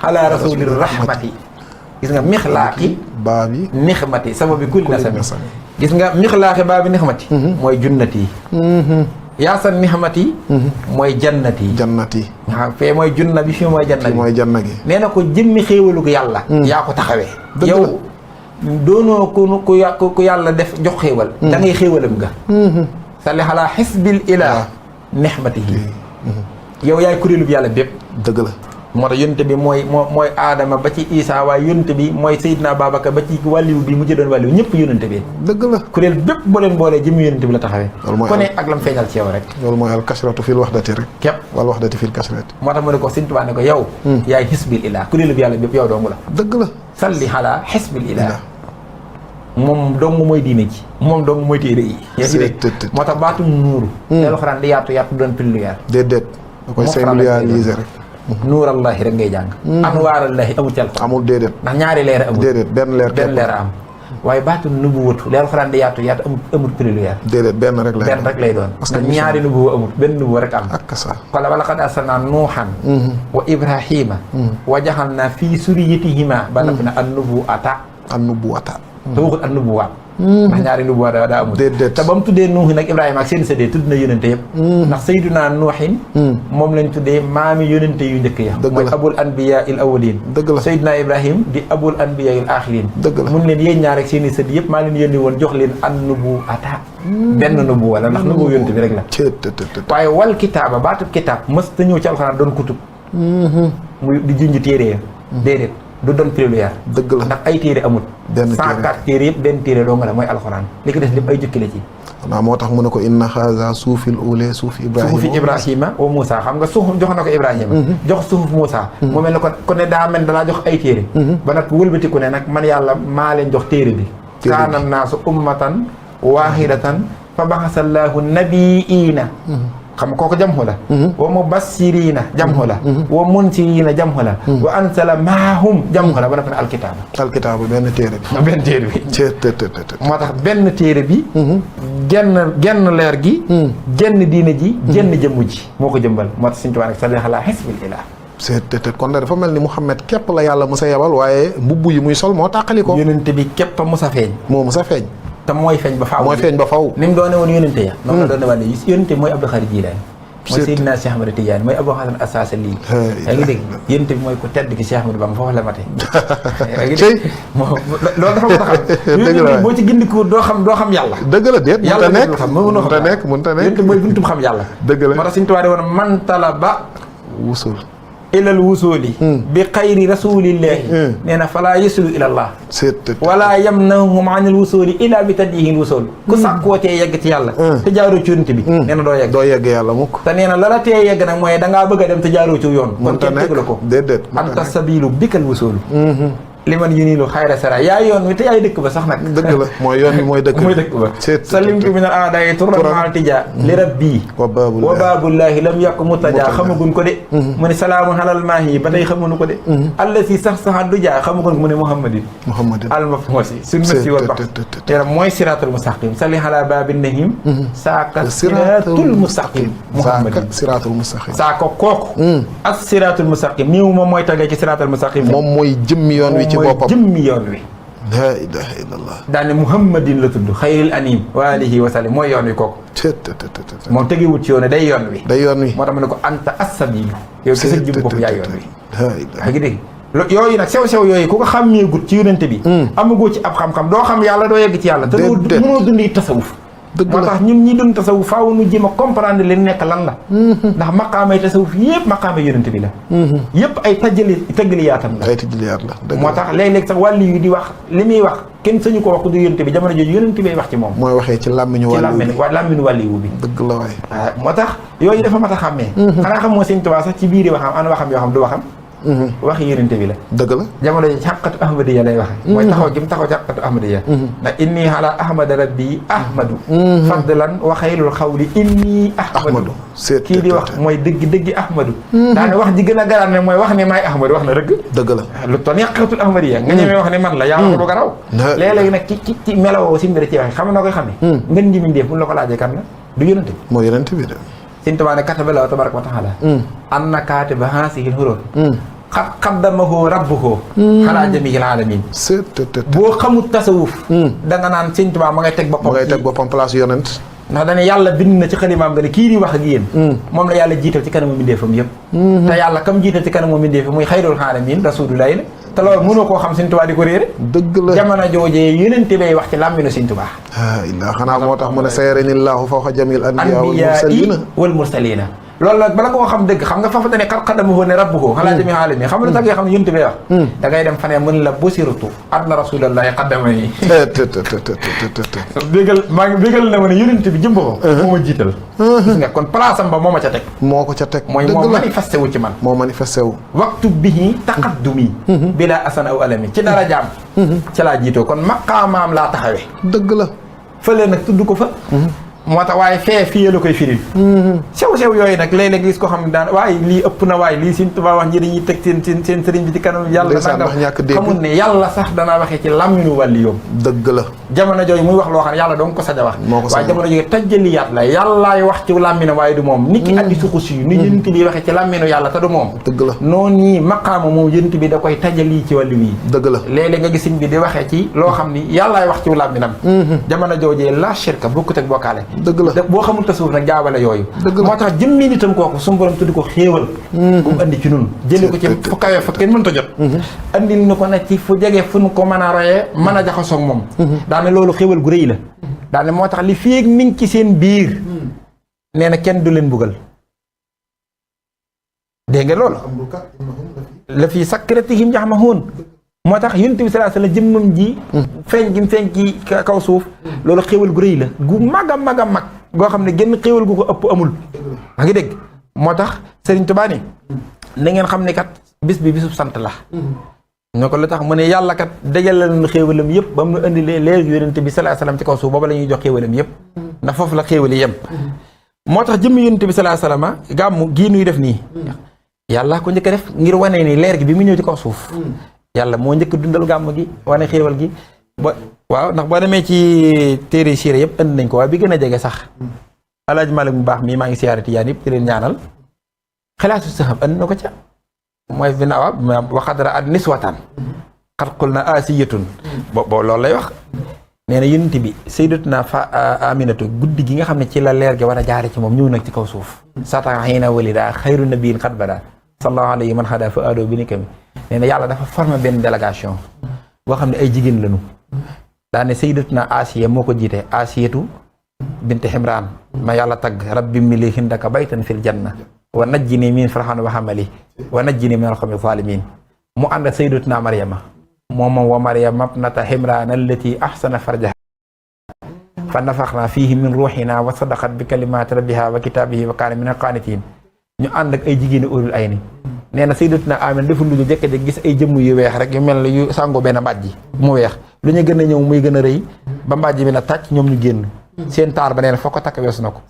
ala rasuli rahmati gis nga mixlaaqi baabi nihmati sababi kulli nasami gis nga mixlaaqi baabi nihmati mooy junnati yaasa nihmati mooy jannati waaw fee mooy junna bi fii mooy janna gi nee na ko jëmmi xéewalu ko yàlla yaa ko taxawee yow doonoo ku yàlla def jox xéewal da ngay xéewalam nga salli ala xisbil ilah nihmatihi yow yaay kuréelu bi yàlla bépp dëgg la moo tax yonent bi mooy aadama ba ci Isa waaye yonent bi mooy Seydina Babacar ba ci wàlliwu bi mu jëdoon wàlliwu ñëpp yonent bi dëgg la kuréel bépp boo leen boolee jëmmi yonent bi la taxawee ku ne ak lam feeñal ci yow rek loolu mooy al kasratu fil wahdati rek képp wal wahdati fil kasrati moo tax mu ne ko Sëñ Tuubaa ne ko yow yaay xisbil ilah kuréelu bi yàlla bépp yow dong la dëgg la salli ala xisbil ilah moom dong mooy diine ji moom dong mooy téere yi moo tax baatum nuuru alxuraan di yaatu doon pluriel déedéet da koy singuliariser rek nuurallahi rek ngay jàng anwaarallahi amul ci alxuraan amul déedéet ndax ñaari leer amul déedéet benn leer am waaye baatu nubuwatu li alxuraan di yaatu amul pluriel déedéet benn rek lay doon parce que ñaari nubuwa amul benn nubuwa rek am ak sa wala laqad arsalnaa nuuhan wa ibrahima wa jaxalnaa fii suriyatihima ba noppi na an nubuwata te waxul an nubuwaat ndax ñaari nubuwaat daa amul déedéet te ba mu tuddee nuuhin ak ibrahima ak seen séddee tudd na yónente yëpp ndax sayyiduna nuuhin moom lañ tuddee maami yónente yu njëkk ya mooy abul anbiya il awalin dëgg la sayyiduna ibrahim di abul anbiya il axirin dëgg la mun leen yéen ñaar ak seen i sëdd yëpp maa leen yónni woon jox leen an nubuwata benn nubuwa la ndax nubuwa yónente bi rek la waaye wal kitaaba baatub kitaab mës ta ñëw ci alxuraan doon kutub muy di junj téere ya déedéet du doon pluriel dëgg la ndax ay téere amul 104 téere yëpp benn téere doo nga la mooy alxuraan li ko des lépp ay jukki la ci waaw moo tax mu ne ko inna xaaza suufil ule suufi ibrahima wa Moussa xam nga suuf jox na ko ibrahima jox suuf Moussa mu mel ne ko ne daa mel dalaa jox ay téere ba nag wëlbatiku ne nag man yàlla maa leen jox téere bi kaana naasu ummatan waahidatan fa baxasallaahu nabiyiina xam kooku jamxu la wa mubassiriina jamxu la wa munsiriina jamxu la wa ansala maahum jamxu la ba dafa ne alkitaaba benn téere bi benn téere bi moo tax benn téere bi genn leer gi genn diine ji genn jëmm ji moo ko jëmbal moo tax Sëñ Tuubaa nag salli alaa hisbil ilaah c'est kon dafa mel ni Muhammad képp la yàlla musa yebal waaye mbubb yi muy sol moo tàqali ko yonente bi képp a musa feeñ moo musa feeñ te mooy feeñ ba faaw ni mu doone woon yonente ya noonu la doone wàlle yonente mooy Abdou Khadre Jilaani mooy Seydina Cheikh Ahmadou Tidiane mooy Abou Hasan As-Saasili yaa ngi dégg yonente bi mooy ko tedd ki Cheikh Ahmadou Bamba foofu la mate yaa ngi dégg loolu dafa mën a xam yonente boo ci gindiko doo xam yàlla dëgg la déet yàlla mënta nekk yonente mooy buntum xam yàlla dëgg la moo tax Sëñ Tuubaa woon man talaba wusul ilal wusuli bi xayri rasulillahi nee na falaa yasulu ilallah wala yamnahum anil wusuli illa bi tadyihin wusul ku sàkkoo tee yegg ci yàlla te jaaroo ci yonent bi nee na doo yegg yàlla mukk te nee na la tee yegg nag mooy dangaa bëgg a dem te jaaroo ci yoon kon kenn tegu la ko déedéet anta sabilu bikal wusul li man yu niilu xayra sara yaay yoon wi te yaay dëkk ba sax nag dëgg la mooy yoon wi mooy dëkk ba salim ki min al aadayi turan maal tija li rabbi wa baabullahi lam yàqu mutaja xamagun ko de mu ne salaamun alal maahi ba tey xamunu ko de alla si sax du jaa xamagun ko mu ne muhammadin al mafmusi sunnati wal bax teera mooy siratul mustaqim salli ala babin nahim saaka siratul mustaqim muhammadin siratul mustaqim saaka kooku ak siratul mustaqim niw moom mooy tagee ci siratul mustaqim moom mooy jëmmi yoon wi ci boppam jëmmi yoon wi laa ilaha illallah daane muhammadin la tudd xayril anim wa alihi wa sallam mooy yoon wi kooku moom tegewut ci yoon day yoon wi moo tax ma ne ko anta as-sabilu yow gis ak jëm bopp yaay yoon wi yaa ngi dégg yooyu nag sew-sew yooyu ku ko xàmmee gut ci yonente bi amagoo ci ab xam-xam doo xam yàlla doo yegg ci yàlla te mënoo dundi tasawuf moo tax ñun ñi dund tasawuf faaw nu jéem a comprendre li nekk lan la ndax maqaamay tasawuf yëpp maqaamay yonente bi la yëpp ay tajjaliyaatam la moo tax léeg-léeg sax wàlli yu di wax li muy wax kenn sañu ko wax du yonente bi jamono jooju yonente bay wax ci moom mooy waxee ci làmmiñu wàlli wu bi dëgg la waay moo tax yooyu dafa mat a xàmmee xanaa xam moo Sëñ Tuubaa sax ci biiri waxam ana waxam yoo xam du waxam waxi yonente bi la dëgg la jamono ji xaqatu ahmadiya lay waxe mooy taxaw gi mu taxaw ci xaqatu ahmadiya ndax inni ala ahmada rabbi ahmadu fadlan wa xayrul xawli inni ahmadu kii di wax mooy dëggi ahmadu daane wax ji gën a garaan ne mooy wax ne maay ahmadu wax na dëgg la lu toon yàqatul ahmadiya nga ñemee wax ne man la yaa ko lu garaw léeg-léeg nag ci melawoo si mbiri ci waxe xam noo koy xam ne ngën ji mindeef bu la ko laajee kan la du yonente bi mooy yonente bi de Sëñ Tuubaa ne kataba Allaahu tabaaraka wa taala anna kaatiba haazihil huruuf xat xaddamahu rabbuhu xalaa jamiil aalamiin boo xamul tasawuf da nga naan Sëñ Tuubaa ma ngay teg boppam place yonent ndax dañu yàlla bind na ci xalimaam nga ne kii di wax ak yéen moom la yàlla jiital ci kanamu mbindeefam yëpp te yàlla kam jiital ci kanamu mbindeefam muy xayrul aalamiin rasuulullaahi la te loolu mënoo koo xam Sëñ Tuubaa di ko réere dëgg la jamono joojee yonente bay wax ci làmminu Sëñ Tuubaa illaa xanaa moo tax mu ne sayaranillaahu fawqa jamiil anbiyaa wal mursaliina loolu nag bala nga koo xam dëgg xam nga fafa dane xar xadamahu ne rabbuhu xalaa jamiil aalamiin xam nga lu tax nga xam ne yonente bay wax da ngay dem fanee mën la busirtu anna rasuulallaahi qaddamani bégal na ma ne yonente bi jëm ko moo ma jiital gis nga kon place am ba moo ma ca teg moo ko ca teg mooy moo manifesté wu ci man moo manifesté wu waxtu bihi taqaddumi bila asan aw alami ci dara jaam ci laa jiitoo kon maqaamaam laa taxawee dëgg la fële nag tudd ko fa moo tax waaye fii la koy firil sew-sew yooyu nag léeg-léeg gis ko xam ne daan waaye lii ëpp na waaye lii Sëñ Tuubaa wax ñi dañuy teg seen sëriñ bi ci kanam yàlla xamul ne yàlla sax danaa waxee ci làmminu wàlli yoom dëgg la jamono jooju muy wax loo xam ne yàlla dong ko sañ a wax waaye jamono jooju tajjaliyaat la yàllaay wax ci làmminu waaye du moom nit ki addi suxus yu ni yonent bi waxee ci làmminu yàlla te du moom dëgg la noonu nii maqaama moom yonent bi da koy tajjali ci wàllu wii dëgg la léeg-léeg nga gis sëñ bi di waxee ci loo xam ni yàllaay wax ci làmminam jamono joojee la shirka bokkut ak bokkaale dëgg la boo xamul tasawuf nag jaabale yooyu moo tax jëmmi nitam kooku suñu borom tuddi ko xéewal bu mu andi ci nun jële ko ci fu kawee fa kenn mënta jot andi nu ko nag ci fu jege fu nu ko mën a royee mën a jaxasoo ak moom daane loolu xéewal gu rëy la daane moo tax li féeg mi ngi ci seen biir nee na kenn du leen buggal dégg nga loolu la fii sakratihim ya'mahuun moo tax Yonent bi sallallahu alayhi wa sallam jëmmam ji feeñ gi feeñ ci kaw suuf loolu xéewal gu rëy la gu mag a mag a mag goo xam ne genn xéewal gu ko ëpp amul a ngi dégg moo tax Sëriñ Tuubaa ni na ngeen xam ne kat bis bi bisub sant la ñoo ko lu tax mu ne yàlla kat dajale nañu xéewalam yëpp ba mu indi leer yonent bi sallallahu alayhi wasallam ci kaw suuf booba la ñuy jox xéewalam yëpp ndax foofu la xéewali yem moo tax jëmmi yonent bi sallallahu alayhi wasallam gàmmu gii nuy def nii yàlla ko njëkk a def ngir wane ni leer gi bi mu ñëw ci kaw suuf yàlla moo njëkk dundal gàmm gi wane xéewal gi ba waaw ndax boo demee ci téere siira yëpp indi nañ ko waaye bi gën a jege sax Alaaji Malik mu baax mii maa ngi siyaare Tijaan yëpp di leen ñaanal xalaatu sahab andi na ko ca mooy bi na waxadara at niswatan xat xul na asiyatun boobu loolu lay wax nee na yonent bi sayyidatuna Aminatu guddi gi nga xam ne ci la leer gi war a jaare ci moom ñëw nag ci kaw suuf sata xiina walida xayru nabiyin xat bada sallallahu alayhi man xada fa ado bi ni kami nee na yàlla dafa formé benn délégation boo xam ne ay jigéen lañu daane sayyidatuna Asiya moo ko jiite Asiyatu bint Himran ma yàlla tagg rabbi mi li hindaka baytan fil janna wa najjini min fir'awna wa hamali wa najjini min al-qawmi zalimin mu ànd ak sayyidatuna Maryama moom wa Maryama ibnata Himran allati ahsana farjaha fa nafaxna fihi min ruhina wa sadaqat bi kalimati rabbiha wa kitabihi wa kaana min al-qanitin ñu ànd ak ay jigéeni urul ay ni nee na sayyidatuna Amina deful lu ñu jëkk-jëkk gis ay jëmm yu weex rek yu mel yu sàngoo benn mbàjj mu weex lu ñu gën a ñëw muy gën a rëy ba mbàjj bi na tàcc ñoom ñu génn seen taar ba nee na foo ko takk weesu na ko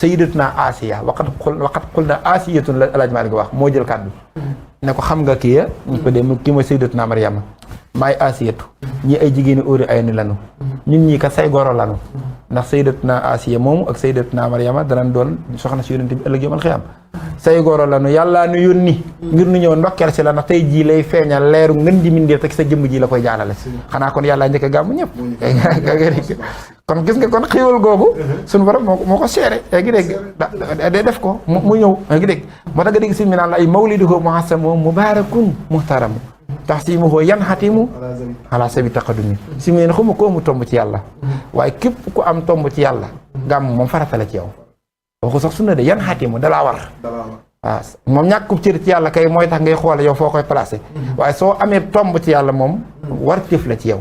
sayyidatuna Asiya waqat xul na Asiyatun la Alaaji Maalik wax moo jël kàddu ne ko xam nga kii ya ñu ko dem kii mooy sayyidatuna Maryama maay Asiyatu ñi ay jigéeni óori ay ni lanu ñun ñii kat say goro lanu ndax sayyidatuna Asiya moomu ak sayyidatuna Maryama danañ doon soxna si yonent bi ëllëg yawmal xiyaam say goro lanu yàllaa nu yónni ngir nu ñëw ndokkeel si la ndax tey jii lay feeñal leeru ngën di mindeef te sa jëmm ji la koy jaalale xanaa kon yàllaa njëkk a gàmmu ñëpp kon gis nga kon xéewal googu suñu borom moo ko seere yaa ngi dégg da def ko mu ñëw yaa ngi dégg moo tax nga dégg si mi naan la ay mawliduhu muhassamu mubarakun muhtaramu tahsimuhu yanhatimu ala sabi taqadumi si mu ne xuma ko amu tomb ci yàlla waaye képp ku am tomb ci yàlla gàmm moom farata la ci yow waxu sax sunna de yanhatimu dalaa war waaw moom ñàkkub cër ci yàlla kay mooy tax ngay xoole yow foo koy placé waaye soo amee tomb ci yàlla moom war tif la ci yow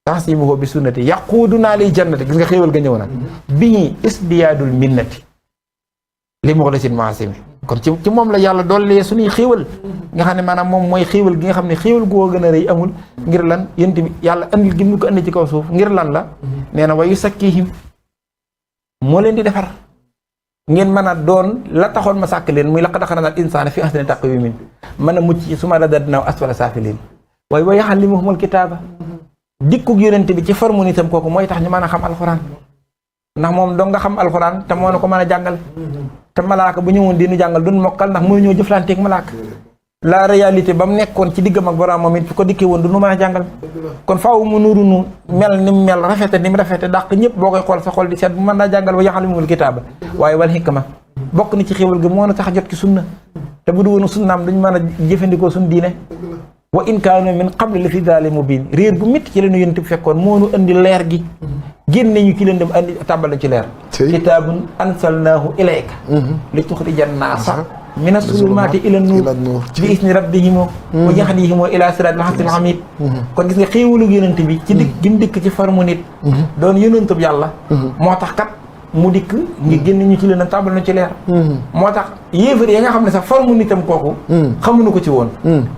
tahsimuhu bi sunnati yaquduna li jannati gis nga xéewal ga ñëw nag bii isdiyaadul minnati li mu la sin maasimi kon ci moom la yàlla dollee suñuy xéewal nga xam ne maanaam moom mooy xéewal gi nga xam ne xéewal goo gën a rëy amul ngir lan yént bi yàlla andil gi mu ko andi ci kaw suuf ngir lan la nee na wa yusakkihim moo leen di defar ngeen mën a doon la taxoon ma sàkk leen muy laqad xalaqnal insaana fi ahsani taqwiim mën a mucc su ma radadnaahu asfala saafiliin waaye wa yuallimuhumul kitaaba dikkug yonent bi ci formu nitam kooku mooy tax ñu mën a xam alxuraan ndax moom doo nga xam alxuraan te moo na ko mën a jàngal te malaaka bu ñëwoon di nu jàngal duñ mokkal ndax mënu ñoo jëflanteeg malaaka la réalité ba mu nekkoon ci diggam ak borom moom it fi ko dikkee woon du nu mën a jàngal kon faaw mu nuru nu mel ni mu mel rafete ni mu rafete dàq ñëpp boo koy xool sa xol di seet bu mën naa jàngal wa yaxalimul kitaaba waaye wal hikma bokk ni ci xéwal gi moo na tax a jot ci sunna te bu du woon sunnaam duñ mën a jëfandikoo suñ diine wa in kaanu min qabli la fi daali mubiin réer bu métti ci leenu yonent bi fekkoon moo nu andi leer gi génne ñu ci leen dem andi tàbbal nañ ci leer kitaabun ansalnaahu ilayka li tuxrijan naasa mina sulumaati ila nuur bi isni rabbihim wa yahdihim ila siraatil hasanil hamiid kon gis nga xéewalu yonent bi ci dikk gi mu dikk ci formu nit doon yonentub yàlla moo tax kat mu dikk ngi génn ñu ci leen tàbbal na ci leer moo tax yéefar yi nga xam ne sax formu nitam kooku xamuñu ko ci woon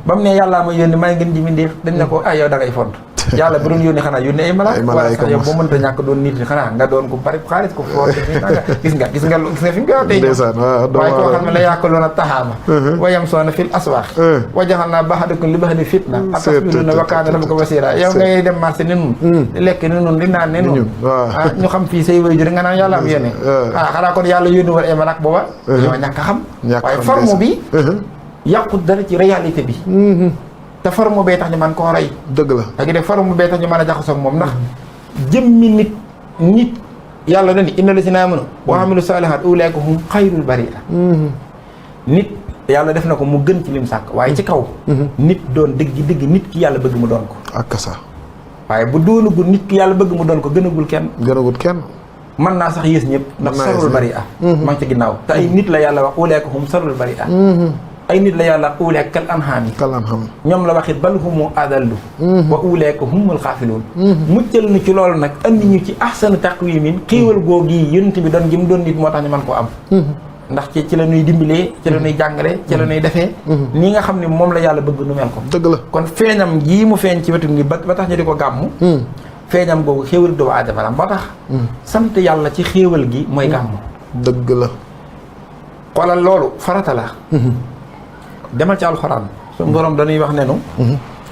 ba mu ne yàllaa ma yónni may ngeen ji mindeef dañ ne ko ay yow da ngay font yàlla bu doon yónni xanaa yónni ay malaaka wala sax yow boo mënta ñàkk doon nit xanaa nga doon ko bari xaalis ko foor gis nga fi mu ko tey waaye koo xam ne la yaakuluuna taxaama wa yamsuuna fil aswaaq wa jaxalnaa ba'dakum li ba'din fitna atasbiruuna wa kaana rabbuka basiira yow ngay dem marché ni nun lekk ni nun di naan ni nun ñu xam fii say waajur nga naan yàlla am yónni xanaa kon yàlla yónni war ay malaaka booba ñoo ñàkk a xam waaye forme bi yàqut dara ci réalité bi te forme bee tax ñu mën koo rey dëgg la da ngi def forme bee tax ñu mën a jaxasoo ak moom ndax jëmmi nit yàlla dani inna lazina amanu wa amilu salihat ulaika hum xayrul bariya nit yàlla def na ko mu gën ci lim sàkk waaye ci kaw nit doon dëgg nit ki yàlla bëgg mu doon ko ak sa waaye bu doonagul nit ki yàlla bëgg mu doon ko gënagul kenn mën naa sax yées ñëpp ndax sarul bariya maa ngi ci ginnaaw te ay nit la yàlla wax ulaika hum sarul bariya ay nit la yàlla uleek kal anhaami ñoom la waxit bal humu adallu wa uleek humul xaafiluun muccal nu ci loolu nag andi ñu ci ahsanu taqwimin xiiwal googi yonent bi doon gi mu doon nit moo tax ñu mën koo am ndax ci la ñuy dimbalee ci la ñuy jàngale ci la ñuy defee nii nga xam ne moom la yàlla bëgg nu mel ko dëgg la kon feeñam gii mu feeñ ci wetu ngi ba tax ñu di ko gàmmu feeñam googu xéewal doomu aadama la moo tax sant yàlla ci xéewal gi mooy gàmmu dëgg la xoolal loolu farata la demal ci alxuraan suñu borom dañuy wax nenu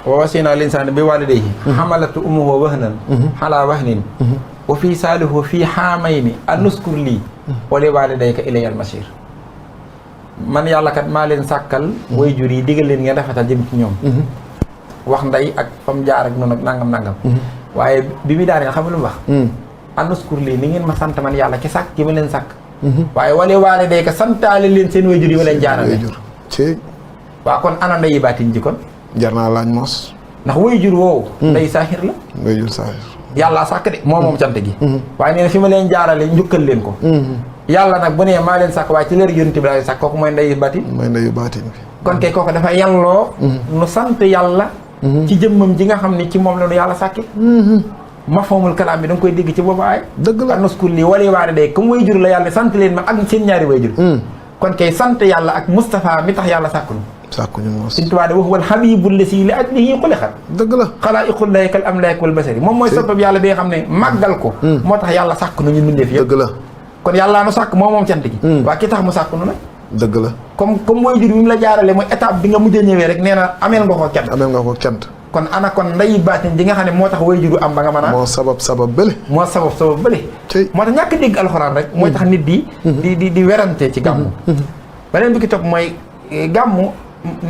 wa wasaynaa linsaana bi waalidayhi hamalatu ummuhu wahnan alaa wahnin wa fii saalihu fii xaamayni an nuskur lii wa li waalidayka ilayal masiir man yàlla kat maa leen sàkkal way jur yi digal leen ngeen rafetal jëm ci ñoom wax nday ak fam jaar ak noonu ak nangam waaye bi muy daaneel xam nga lu mu wax an nuskur lii ni ngeen ma sant man yàlla ci sàkk gi ma leen sàkk waaye wa li waalidayka santaale leen seen way jur yi ma leen jaarale waaw kon ana ndeyi baatin ji kon jar naa laaj mos ndax way jur woowu ndey saaxir la way jur saaxir yàlla sàkk de moom cant gi waaye nee na fi ma leen jaarale njukkal leen ko yàlla nag bu nee maa leen sàkk waaye ci leer yonent bi laa leen sàkk kooku mooy ndeyu baatin bi kon kay kooku dafa yàlloo nu sant yàlla ci jëmmam ji nga xam ne ci moom la nu yàlla sàkke mafhumul kalaam bi da nga koy dégg ci boobu aay dëgg la anuskur lii wala waare day comme way jur la yàlla sant leen ma ak seen ñaari way jur kon kay sant yàlla ak Moustapha mi tax yàlla sàkk nu sàkkuñu moos Sëñ Tuubaa de wax wal habibul lasi li ajlihi xuliqat dëgg la xalaa'iqul laahi kal amlaaki wal basari moom mooy soppab yàlla bi nga xam ne màggal ko moo tax yàlla sàkk nu ñu mbindeef yëpp dëgg la kon yàllaa nu sàkk moom cant gi waa ki tax mu sàkk nu nag dëgg la comme way jur bi mu la jaarale mooy étape bi nga mujj a ñëwee rek nee na ameel nga ko cant kon ana kon ndeyi baatin ji nga xam ne moo tax way juru am ba nga mën a moo sabab bële moo bële moo tax ñàkk dégg alxuraan rek mooy tax nit di werante ci gàmmu beneen bi ki topp mooy gàmmu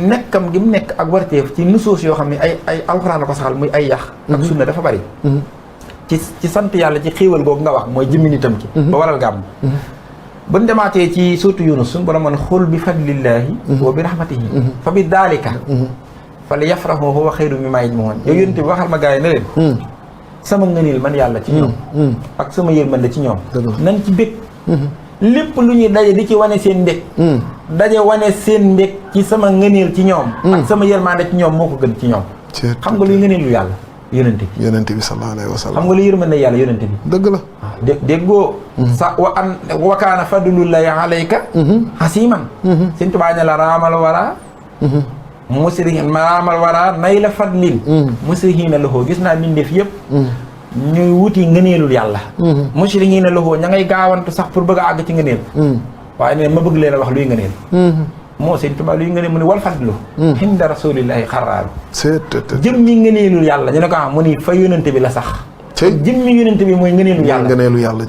nekkam gi mu nekk ak warteef ci nusuus yoo xam ne ay alxuraan la ko saxal muy ay yax ak sunna dafa bari ci sant yàlla ci xéewal googu nga wax mooy jëmmi nitam ci ba waral gàmmu buñ demaatee ci suuratu Yunus suñu borom man xul bi fadlillaahi wa bi rahmatihi fa bi daalika fa li yafrahu huwa xayru mimmaa yajmahuun yow yonent bi waxal ma gars yi ne leen sama ngëneel man yàlla ci ñoom ak sama yërmande ci ñoom nañ ci bég lépp lu ñuy daje di ci wane seen mbég daje wane seen mbég ci sama ngëneel ci ñoom ak sama yërmande ci ñoom moo ko gën ci ñoom xam nga luy ngëneelu yàlla yonent bi sallallahu alayhi wa sallam xam nga luy yërmande yàlla yonent bi dëgg la déggoo sa wa kaana fadlullahi alayka hasiman Sëñ Tuubaa ne la raamal wara musrihin maraamal wara nay la fadlin musrihiina lahu gis naa mbindeef yëpp ñuy wuti ngëneelul yàlla musrihiina lahu ña ngay gaawantu sax pour bëgg a àgg ci ngëneel waaye ne ma bëgg leen a wax luy ngëneel moo Sëñ Tuubaa luy ngëneel mu ne wal fadlu hinda rasulillahi xaraaru jëmmi ngëneelul yàlla ñu ne ko mu ni fa yónente bi la sax jëmmi yónente bi mooy ngëneelu yàlla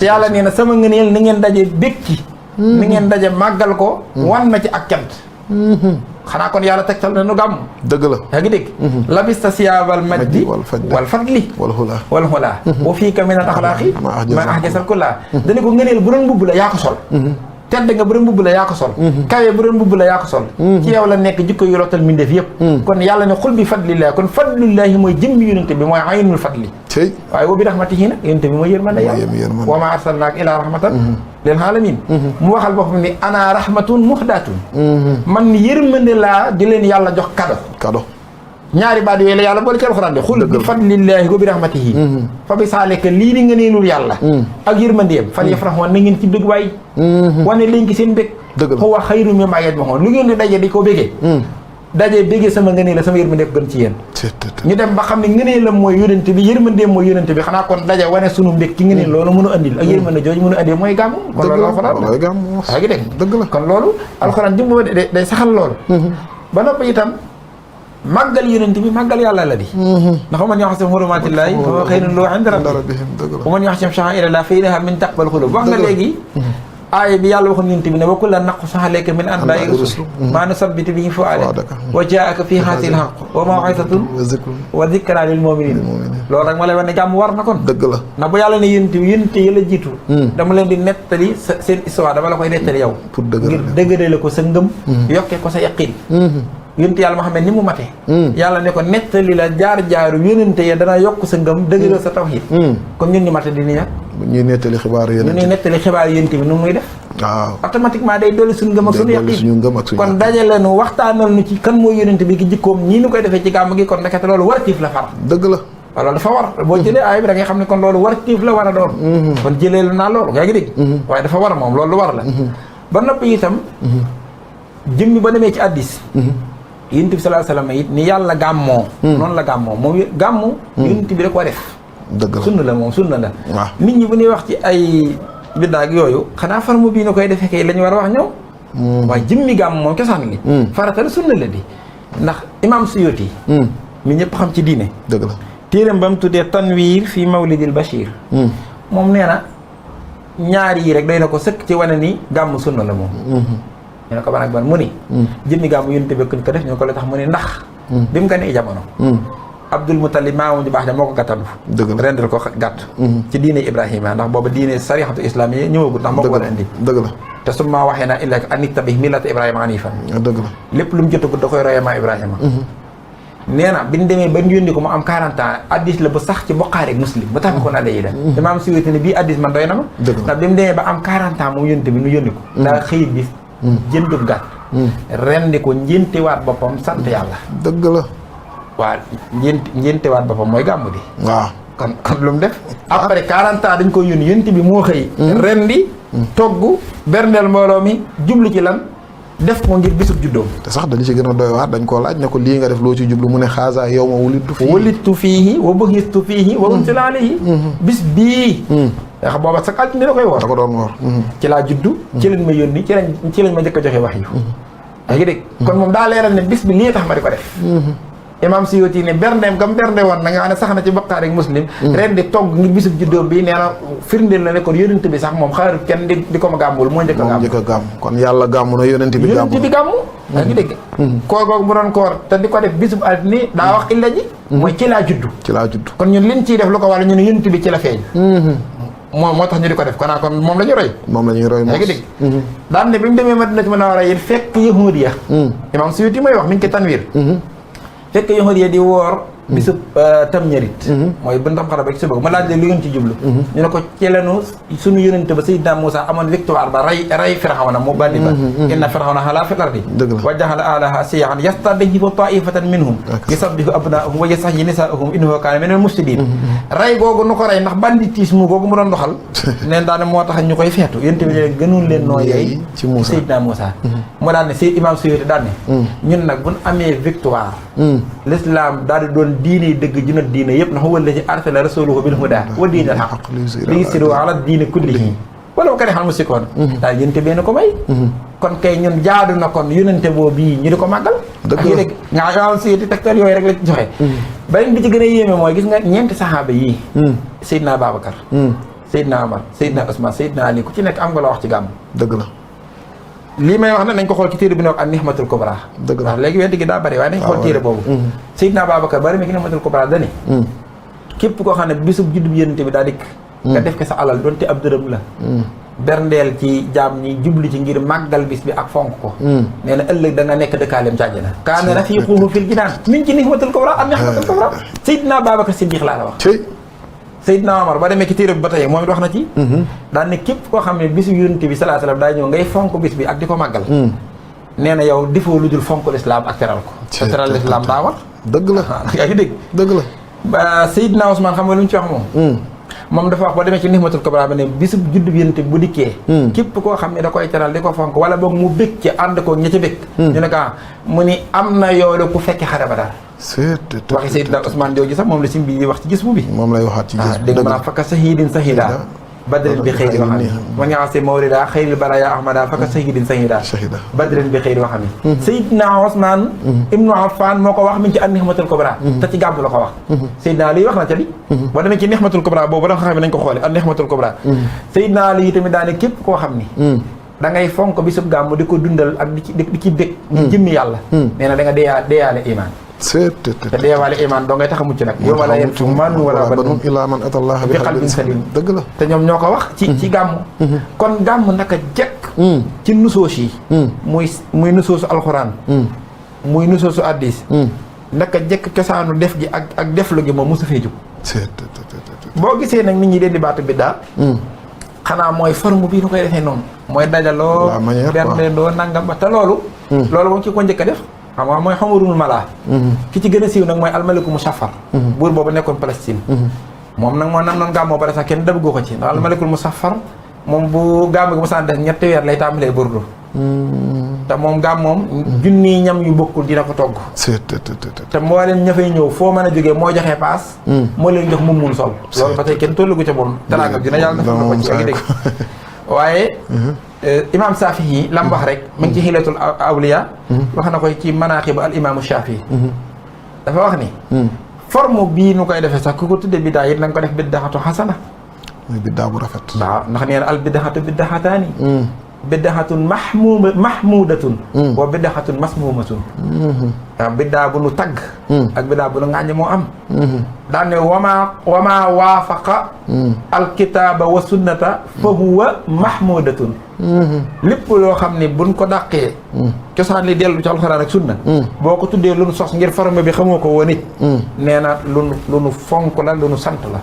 te yàlla nee na sama ngëneel ni ngeen daje békki ni ngeen daje màggal ko wan ma ci ak cant xanaa kon yàlla tegtal na nu gàmm dëgg la yaa ngi dégg labista siyaabal majdi wal fadli wal xulaa wa fiika min al axlaaqi ma ahjasal kullaa dana ko ngëneel bu doon mbubb la yaa ko sol tedd nga bu doon mbubb la yaa ko sol kawe bu doon mbubb la yaa ko sol ci yow la nekk jikko yu rottal mbindeef yëpp kon yàlla ne xul bi fadlillahi kon fadlillahi mooy jëmmi yonente bi mooy aynul fadli waaye wa bi rahmatihi nag yonente bi mooy yërmande yàlla wa ma arsalnaaka ilaa rahmatan lil alamin mu waxal boppam ni ana rahmatun muhdatun man yërmande laa di leen yàlla jox kado ñaari baat yooyu la yàlla boole ci alxuraan de xul bi fadlillahi wa bi rahmatihi fa bi saaleka lii di ngëneelul yàlla ak yërmandeem fal yafrahu na ngeen ci bég waay wane leen ki seen bég huwa xayru mimmaa yajmahuun lu ngeen di daje di ko bégee daje bégee sama ngëneel la sama yërmande ko gën ci yéen ñu dem ba xam ne ngëneel la mooy yónente bi yërmandeem mooy yónente bi xanaa kon daje wane sunu mbég ci ngëneel loolu mënu andil ak yërmande jooju mënu andil mooy gàmmu kon loolu alxuraan yaa ngi dégg kon loolu alxuraan jëm day saxal loolu ba noppi itam màggal yonent bi màggal yàlla la di ndax man yaxsim hurumaatillaahi fa huwa xayrun lahu inda rabbih wa man yaxsim sha'aa'irallaahi fa innahaa min taqwal quluub wax nga léegi aaya bi yàlla waxoon yonent bi ne wa kullan naqussu alayka min anbaa'i rusul maa nusabbitu bihi fu'aadak wa jaa'aka fii haazihil haqq wa maw'izatun wa zikraa lil mu'miniin loolu rek ma lay wax ne jàmm war na kon dëgg la ndax bu yàlla ne yonent bi yonent yi la jiitu dama leen di nettali seen histoire dama la koy nettali yow ngir dëgërale ko sa ngëm yokkee ko sa yaqiin yonent yàlla Muhammad ni mu matee yàlla ne ko nettali la jaar-jaaru yonente ya dana yokk sa ngëm dëgëral sa tawhiid kon ñun ñu mate di nii ñuy nettali xibaaru yonente ñuy nettali xibaaru yonente bi nu muy def waaw automatiquement day dolli suñu ngëm ak suñu yaqiin kon dajale nu waxtaanal nu ci kan mooy yonente bi ki jikkoom ñii nu koy defee ci gàmm gi kon nekkate loolu waratiif la far dëgg la waaw loolu dafa war boo jëlee aay bi da ngay xam ne kon loolu waratiif la war a doon kon jëlee la naa loolu yaa ngi dégg waaye dafa war moom loolu lu war la ba noppi itam jëmmi ba demee ci addis yonent bi sallallahu alayhi wasallam it ni yàlla gàmmoo noonu la gàmmoo moom gàmmu yonent bi da koo def dëgg la sunna la moom sunna la waaw nit ñi bu ñuy wax ci ay biddaa ak yooyu xanaa farmu bii na koy defee kay la ñu war a wax ñoom waaye jëmmi gàmm moom cosaan li farata la sunna la di ndax imam Suyuti mi ñëpp xam ci diine dëgg la téeram ba mu tuddee tanwiir fii mawlidil bashir moom nee na ñaar yi rek day na ko sëkk ci wane ni gàmm sunna la moom ñu ne ko ban ak ban mu ni jëmmi gàmm yonent bi ko def ñu ko la tax mu ni ndax bi mu gënee jamono Abdul Muttalib maamam ju baax ja moo ko gàttandu rendil ko gàtt ci diine Ibrahima ndax booba diine sarixatu islam yi ñëwagul ndax moo ko war a indi dëgg la te su ma waxee naa illaa an ittabi millata Ibrahima hanifan dëgg la lépp lu mu jotagul da koy royee maa Ibrahima nee na bi ñu demee ba ñu yónni ko mu am 40 ans addis la bu sax ci Buxaari ak Muslim ba tax ko na lay dem imaam Suyuti ne bii addis man doy na ma ndax bi mu demee ba am 40 ans moom yónni bi nu yónni ko daa xëy bis jëndub gàtt rendi ko njéntewaat boppam sant yàlla dëgg la waaw njéntewaat boppam mooy gàmmu di waaw kon lu mu def après 40 ans dañ ko yónni yónni bi moo xëy rendi togg berndeel mbooloo mi jublu ci lan def ko ngir bisub juddoom te sax dañu ci gën a doy waar dañ koo laaj ne ko lii nga def loo ci jublu mu ne xaasa yow ma wulittu fiihi wa bu'istu fiihi wa unsila alayhi bis bii nga xam booba sax altine da koy woor da ko doon woor ci laa juddu ci lañ ma yónni ci lañ ma njëkk a joxe wax yu yaa ngi dégg kon moom daa leeral ne bis bi lii tax ma di ko def imam Suyuti ne berndeem gam bernde woon na nga xam ne sax na ci Buxaari ak Muslim ren di togg ngir bisub juddóom bi nee na firndeel na ne kon yonent bi sax moom xaarut kenn di ko ma gàmmul moo njëkk a gàmm kon yàlla gàmm na yonent bi gàmm yaa ngi dégg koor googu mu doon koor te di ko def bisub altine daa wax illa ji mooy ci laa juddu kon ñun liñ ciy def lu ko wàll ñu ne yonent bi ci la feeñ moo tax ñu di ko def kon moom la ñu roy yaa ngi dégg daan ne bi mu demee Madinatu Munawwara it fekk yahudiya imam Suyuti mooy wax mi ngi ko tanwiir fekk yahudiya di woor bisub tamñarit mooy bu tam xara ba ci suba ma laaj leen lu ngeen ci jublu ñu ne ko ci lenu suñu yonente ba Seydina Moussa amoon victoire ba ray Firawna mu bandi ba inna Firawna ala fil ardi wa jahala alaha siyan yastad'ifu ta'ifatan minhum yusabbihu abna'ahum wa yastahyi nisa'ahum innahu kana minal mufsidin ray googu nu ko rey ndax banditisme googu mu doon doxal neen daane moo tax ñu koy feetu yonente bi ne gënul leen noo yeey ci Seydina Moussa mu daal ne Seydina Imam Suyuti daal ne ñun nag buñ amee victoire l'islam daal di doon diine dëgg junat diine yëpp ndax huwa allazi arsala rasulahu bil huda wa diinil haqq liyuzhirahu ala diini kullihi walaw kariha al mushrikuun daal yonente bee na ko may kon kay ñun jaadu na kon yonente boobu bii ñu di ko màggal dëgg rek nga xam si tegtal yooyu rek la ci joxe beneen bi ci gën a yéeme mooy gis nga ñeenti saxaaba yii Seydina Babacar Seydina Omar Seydina Ousmane Seydina Ali ku ci nekk am nga la wax ci gàmm dëgg la lii may wax nag nañ ko xool ci téere bi ne wax ak Nihmatul Kubra dëgg la léegi wenti gi daa bëri waaye nañ xool téere boobu Seydina Babacar bari mi ki Nihmatul Kubra dani képp koo xam ne bisub juddub yonente bi daa dikk nga def ko sa alal doonte ab dërëm la berndeel ci jaam ñi jubli ci ngir màggal bis bi ak fonk ko nee na ëllëg da nga nekk dëkkaaleem ci àjjana kaana rafiiquhu fil jinaan min ci Nihmatul Kubra ak Nihmatul Kubra Seydina Babacar Siddiq laa la wax Seydina Omar ba demee ci téere bi ba tey moom it wax na ci daan ne képp koo xam ne bisu yonent bi sallallahu alayhi wasallam daa ñëw ngay fonk bis bi ak di ko màggal nee na yow defoo lu dul fonk l'islam ak teral ko te teral l'islam daa war dëgg la yaa ngi dégg dëgg la ba Seydina Ousmane xam nga lu mu ci wax moom dafa wax ba demee ci Nihmatul Kubra ba ne bisu judd bi yonent bi bu dikkee képp koo xam ne da koy teral di ko fonk wala boog mu bëgg ci ànd ko ña ci bëgg ñu ne ko mu ni am na yoolu ku fekke xare ba daal waxi Seydina Ousmane jooju sax moom la sim bi wax ci gis bu bi moom lay waxaat ci gis dégg nga fakka sahidin sahida badrin bi xëyri waxami man nga xam mawrida xëyril baraya ahmada fakka sahidin sahida badrin bi xëyri waxami Seydina Ousmane ibnu Affan moo ko wax mi ngi ci an Nihmatul Kubra te ci gàmmu la ko wax Seydina Ali wax na ca li boo demee ci Nihmatul Kubra boobu da nga xam ne nañ ko xoole an Nihmatul Kubra Seydina Ali tamit daane képp koo xam ni da ngay fonk bisub gàmmu di ko dundal ak di ci bég di jëmmi yàlla nee na da nga deeyaale iman te deewaale iman doo ngay tax a mucc nag yow wala yentu man wala banun illa man atallaha bi qalbin salim dëgg la te ñoom ñoo ko wax ci gàmm kon gàmm naka jekk ci nusoos yi muy nusoosu alxuraan muy nusoosu addis naka jekk cosaanu def gi ak deflu gi moom mosu fee jóg boo gisee nag nit ñi den di baatu biddaa xanaa mooy forme bii nu koy defee noonu mooy dajaloo bernde doo nangam ba te loolu moom ki ko njëkk a def xam nga mooy xamarul malaa ki ci gën a siiw nag mooy almaliku musaffar buur boobu nekkoon Palestine moom nag moo nam noon gàmmoo bare sax kenn dabagu ko ci ndax almalikul musaffar moom bu gàmm gi mosaan def ñetti weer lay tàmbalee burdu. te moom gàmm moom. junniy ñam yu bokkul dina ko togg. te mboolem ña fay ñëw foo mën a jógee moo joxee paas. moo leen jox mun sol. loolu ba tey kenn tollagu ca moom. teraanga dina yàlla defal na ko ci ak dégg. waaye. imaam Saafi'i lam wax rek. mu ngi ci Hilatul Awliya. wax na koy ci manaaqibu al imaamu Shaafi'i. dafa wax ni. forme bii nu koy defee sax ku ko tuddee biddaa it na nga ko def biddaxatu xasana. muy biddaa bu rafet. waaw ndax nee na al biddaxatu biddaxataani. biddaxatun mahmudatun. wa biddaxatun masmuumatun. waaw biddaa bu nu tagg. ak biddaa bu nu ŋàññ moo am. daan ne wamaa waafaqa. alkitaaba wa sunnata. fa huwa mahmudatun. lépp loo xam ne buñ ko dàqee. cosaan li dellu ci alxuraan ak sunna. boo ko tuddee lu nu sos ngir forme bi xamoo ko woon it. nee na lu nu fonk la lu nu sant la.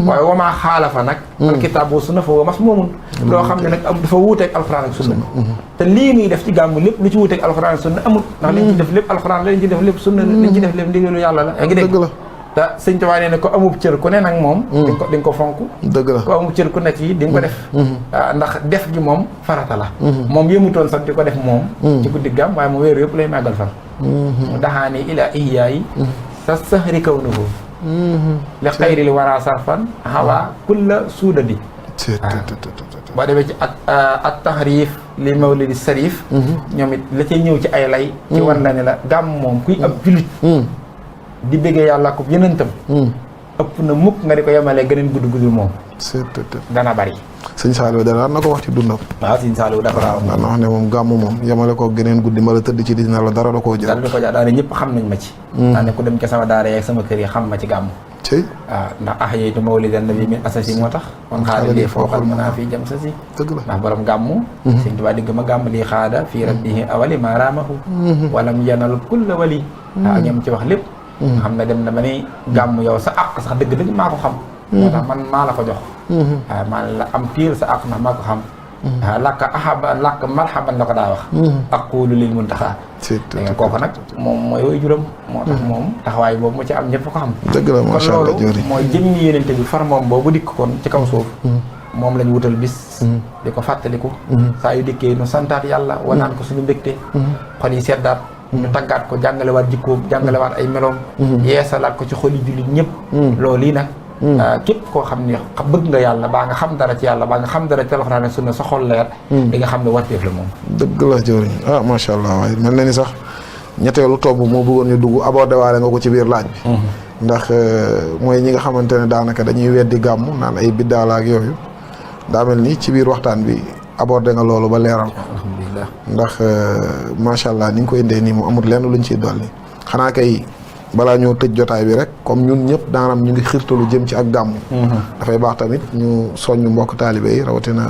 waaye wamaa xaalafa nag. alkitaab wa sunna fa huwa masmuumun. loo xam ne nag dafa wuuteeg alxuraan ak sunna. te lii nii def ci gàmmu lépp lu ci wuuteeg alxuraan ak sunna amul. ndax liñ ci def lépp alxuraan la liñ ci def lépp sunna la liñ ci def lépp ndigalu yàlla la. yaa ngi dégg te sëñ Tuubaa nee na ko amub cër ku ne nag moom. di nga ko fonk. dëgg la ko amub cër ku nekk yi di nga ko def. ndax def gi moom farata la. moom yëmutoon sax di ko def moom. ci guddi gàmm waaye mu wéeru yëpp lay màggal fan. mu daxaani ilaa ihyaayi sa sahri kawnuhu li xayril wara sarfan hawa kulla suudadi. boo demee ci ak taxriif li mawlidi sarif. ñoom it la cay ñëw ci ay lay. ci war la ne la gàmm moom kuy ab julit. di bëggee yàlla ko yenentam. ëpp na mukk nga di ko yemalee gëneen gudd moom. dana bari. sëñ Saliou daan na ko wax ci dundam. waaw sëñ Saliou dafa raaw. daan na wax ne moom gàmm moom yemale ko gëneen guddi ma la tëdd ci dina la dara da koo jël. dara da koo jël daane ñëpp xam nañ ma ci. daane ku dem ca sama daara yeeg sama kër yi xam ma ci gàmm. waaw ndax ahyaytu mawlidan nabi min asasi moo tax. kon xaada lii fooxal mën naa fii jëm sasi. dëgg la ndax borom gàmm. sëñ Tuubaa digg ma gàmm lii xaada fii rabbihi awali maa raamahu. walam yanal kulla wali. ak ñoom ci wax lépp. nga xam ne dem na ba ni gàmm yow sa àq sax dëgg-dëgg maa ko xam. moo tax man maa la ko jox. waaw maa la am tiir sa àq ndax maa ko xam. waaw làkk marhaban la ko daa wax. aqulu lil muntaxa. da nga kooku nag moom mooy woy juróom. moo tax moom taxawaay boobu mu ci am ñëpp ko xam. dëgg la macha allah kon loolu mooy jëmmi yenente bi far moom boobu dikk kon ci kaw suuf. moom lañ wutal bis. di ko fàttaliku. saa yu dikkee nu santaat yàlla wanaan ko suñu mbégte. xol yi seddaat. ñu taggaat ko jàngalewaat jikkoom jàngalewaat ay meloom. yeesalaat ko ci xoli jullit ñëpp. loolu yi nag. képp koo xam ne bëgg nga yàlla baa nga xam dara ci yàlla baa nga xam dara ci alxuraan ak sunna sa xol leer. di nga xam ne warteef la moom. dëgg la jëriñ macha allah waaye mel na ni sax ñetteelu tomb moo bëggoon ñu dugg abordé waale nga ko ci biir laaj bi. ndax mooy ñi nga xamante ne daanaka dañuy weddi gàmm naan ay biddaala ak yooyu daa mel ni ci biir waxtaan bi abordé nga loolu ba leeral ko. alhamdulilah ndax macha allah ni nga ko indee nii mu amul lenn luñ ciy dolli xanaa kay. balaa ñoo tëj jotaay bi rek comme ñun ñëpp daanam ñu ngi xirtalu jëm ci ak gàmmu. dafay baax tamit ñu soññ mbokk taalibe yi rawatina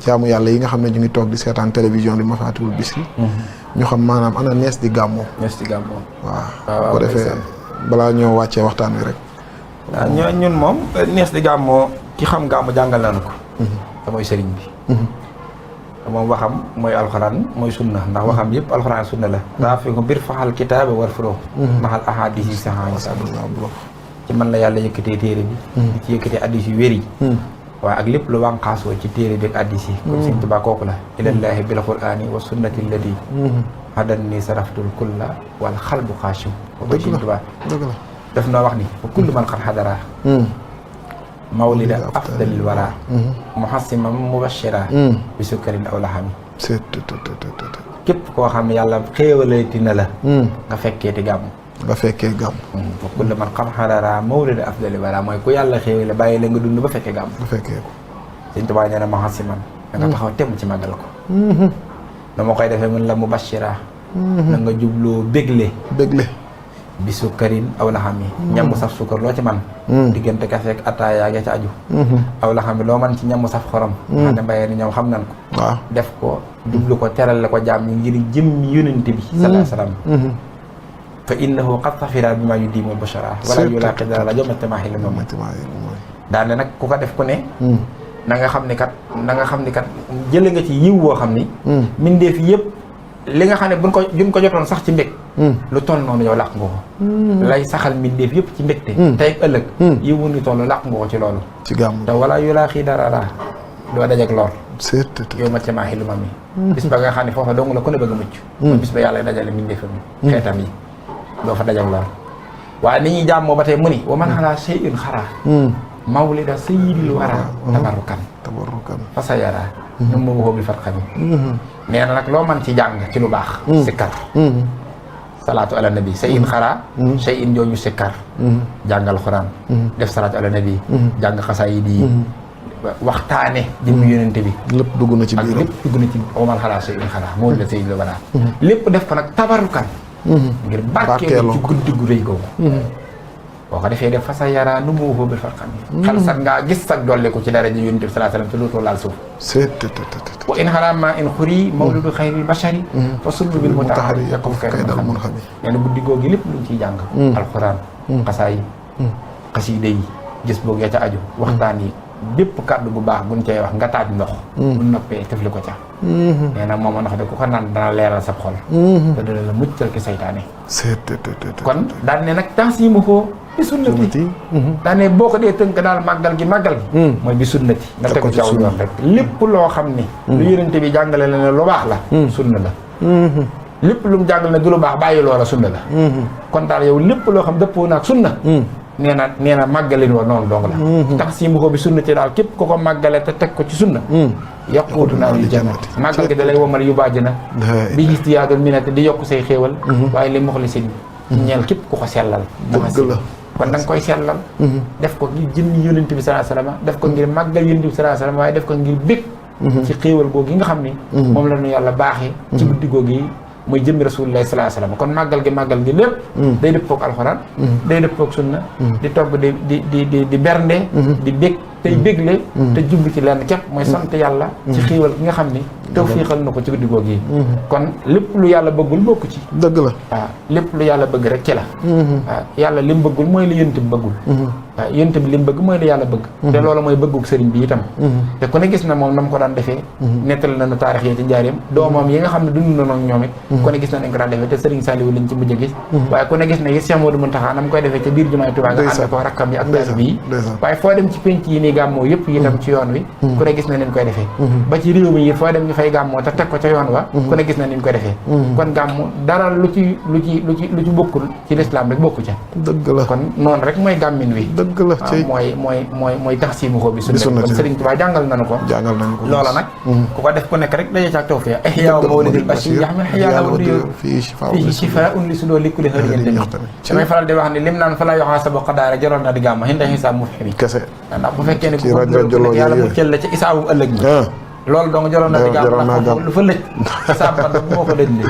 jaamu yàlla yi nga xam ne ñu ngi toog di seetaan télévision bi Mafatihul Bichri. ñu xam maanaam ana nees di gàmmoo. nees di gàmmoo. waaw ko defee balaa ñoo wàccee waxtaan wi rek. waaw ñun moom nees di gàmmoo ki xam gàmmu jàngal nañu ko. te mooy sëriñ bi. moom waxam mooy alxuraan mooy sunna ndax waxam yëpp alxuraan sunna la daa fi ko bir faxal kitaaba war furoo ndaxal ahadis yi saxaay ci man la yàlla yëkkatee téere bi di ci yëkkatee addis yu wér yi waaye ak lépp lu wànqaasoo ci téere bi ak addis yi comme Sëñ Tuubaa kooku la ilallaahi bil qur'aani wa sunnati allati hadan ni saraftul kulla wal xalbu xaashim kooku Sëñ Tuubaa daf noo wax ni fa kullu man xat xadara mawlida afdalil wara muhassiman mubashira bi sukkarin aw laxami képp koo xam ne yàlla xéewalati na la nga fekkeeti gàmm nga fekkee gàmm fa kullu man xam xadara mawlida afdalil wara mooy ku yàlla xéewale bàyyi la nga dund ba fekkee gàmm nga fekkee ko Sëñ Tuubaa nee na muhassiman da nga taxaw temm ci màggal ko na ma koy defee mun la mubashira na nga jubloo bégle bi sukkarin aw laxam yi ñam saf sukkar loo ci man diggante kafe ak ataaya ya ca aju aw laxam yi loo man ci ñam saf xorom xam ne mbayee ni ñoom xam nan ko waaw def ko jublu ko teral la ko jaam ñi ngir jëm yonent bi sallallahu alayhi wasallam fa innahu qad safira bi ma yudimu bashara wala yulaqi dara la jomatemaaxi la moom daane nag ku ko def ku ne na nga xam ni kat jële nga ci yiw woo xam ni mindeef yëpp li nga xam ne buñ ko jotoon sax ci mbég lu toll noonu yow làq nga ko lay saxal mbindeef yëpp ci mbégte tey ak ëllëg yiwu ni toll làq nga ko ci loolu ci gàmm te wala yu laa xii dara doo dajeek lor seet yow ma cemaaxi lu ma mi bis ba nga xam ne foofa dong la ku ne bëgg a mucc mooy bis ba yàlla dajale mbindeefam yi xeetam yi doo fa dajeek lor waaye ni ñuy jàmmoo ba tey mu ni wa man xalaa shay'in xaraa mawlida sayyidil wara tabarrukan fa sa yara ñoom moo waxoo bi fat xami nee na nag loo man ci jàng ci lu baax sikkar salaatu ala nabi shay'in xaraa shay'in jooju sikkar jàngal xuraan def salaatu ala nabi jàng xasaayid yi waxtaane jëmmi yonente bi lépp dugg na ci biir lépp dugg na ci wa man xalaa shay'in xaraa mawlida sayyidil wara lépp def ko nag tabarrukan ngir barkeelu ci guddi gu rëy googu boo ko defee def fa sa yaraa nu mu bi far xam yi xal sax ngaa gis sax dolli ko ci dara ji yonent bi sallallahu alayhi wasallam te lootoo laal suuf wa in xaraama in xuri mawlidu xayri bashari fa sullu bil mutahari yakuf kay dal mun xam nee na guddi googu lépp luñ ciy jàng alxuraan xasaay xasiida yi gis boog ya ca aju waxtaan yi bépp kàddu bu baax buñ cay wax nga taaj ndox bu noppee tëfli ko ca nee na mooma ndox de ku ko naan dana leeral sa xol te dana la muccal ki saytaane kon daal ne nag temps yi ma ko bi sunnati daal ne boo ko dee tënk daal màggal gi mooy bi sunnati nga teg ko ci aw yoon rek lépp loo xam ni lu yonente bi jàngale la ne lu baax la sunna la lépp lu mu jàngale ne du lu baax bàyyi loola sunna la kon daal yow lépp loo xam dëppoo naak sunna nee na màggalin wa noonu dong la tax si mu ko bi sunnati daal képp ko ko màggale te teg ko ci sunna yaquutu naa li jannati màggal gi da lay womal yu baaji na bi gis di yaadul minati di yokk say xéewal waaye li muxlisin ñeel képp ku ko sellal kon da nga koy sellal def ko ngir jëmmi yonent bi sallallahu alayhi wasallam def ko ngir màggal yonent bi sallallahu alayhi wasallam waaye def ko ngir bég ci xéewal googu yi nga xam ni moom la ñu yàlla baaxee ci guddi googu yi mooy jëmmi rasulullah sallallahu alayhi wasallam kon màggal gi lépp day dëppook alxuraan day dëppook sunna di togg di bernde di bég tey bégle te jublu ci lenn képp mooy sant yàlla ci xéewal gi nga xam ni tawfiixal na ko ci guddi googu yi kon lépp lu yàlla bëggul bokk ci dëgg la waaw lépp lu yàlla bëgg rek ci la waaw yàlla li mu bëggul mooy li yonent bi bëggul waaw yonent bi li mu bëgg mooy li yàlla bëgg te loolu mooy bëgguk sëriñ bi itam te ku ne gis na moom na mu ko daan defee nettali nañu taarix yi ci njaareem doomam yi nga xam ne dund na noonu ñoom it ku ne gis na nañ ko daan defee te sëriñ Saliou lañ ci mujj a gis waaye ku ne gis na gis Cheikh Modou Mountakha na mu koy defee ca biir jumaay Tuubaa nga ànd ko rakkam yi ak taalibe yi waaye foo dem ci penc yi nii gàmmoo yëpp itam ci yoon wi ku ne gis na niñ koy defee ba ci réew mi it foo dem ñu fay gàmmoo te teg ko ca yoon wa ku ne gis na niñ koy defee kon gàmmu dara lu ci bokkul ci lislaam rek bokku ca dëgg la kon noonu rek mooy gàmmin wi dëgg la mooy tax si mu ko bi sunna kon Sëriñ Tuubaa jàngal nañu ko loola nag ku ko def ku nekk rek daje ca tawfiq ihyaa mawlidil bashir yaxmi xiyaala wa fii shifaa'un li sudoor li kulli xëriñ damay faral di wax ni lim naan fa la yoxaasabu qadaara jaroon na di gàmma hinda xisaab mufhimi kese ndax bu fekkee ne ku ko yàlla muccal la ci isaabu ëllëg ñi loolu donc joroon na di gàmm lu fa lëj xisaab ba nag moo ko lëj li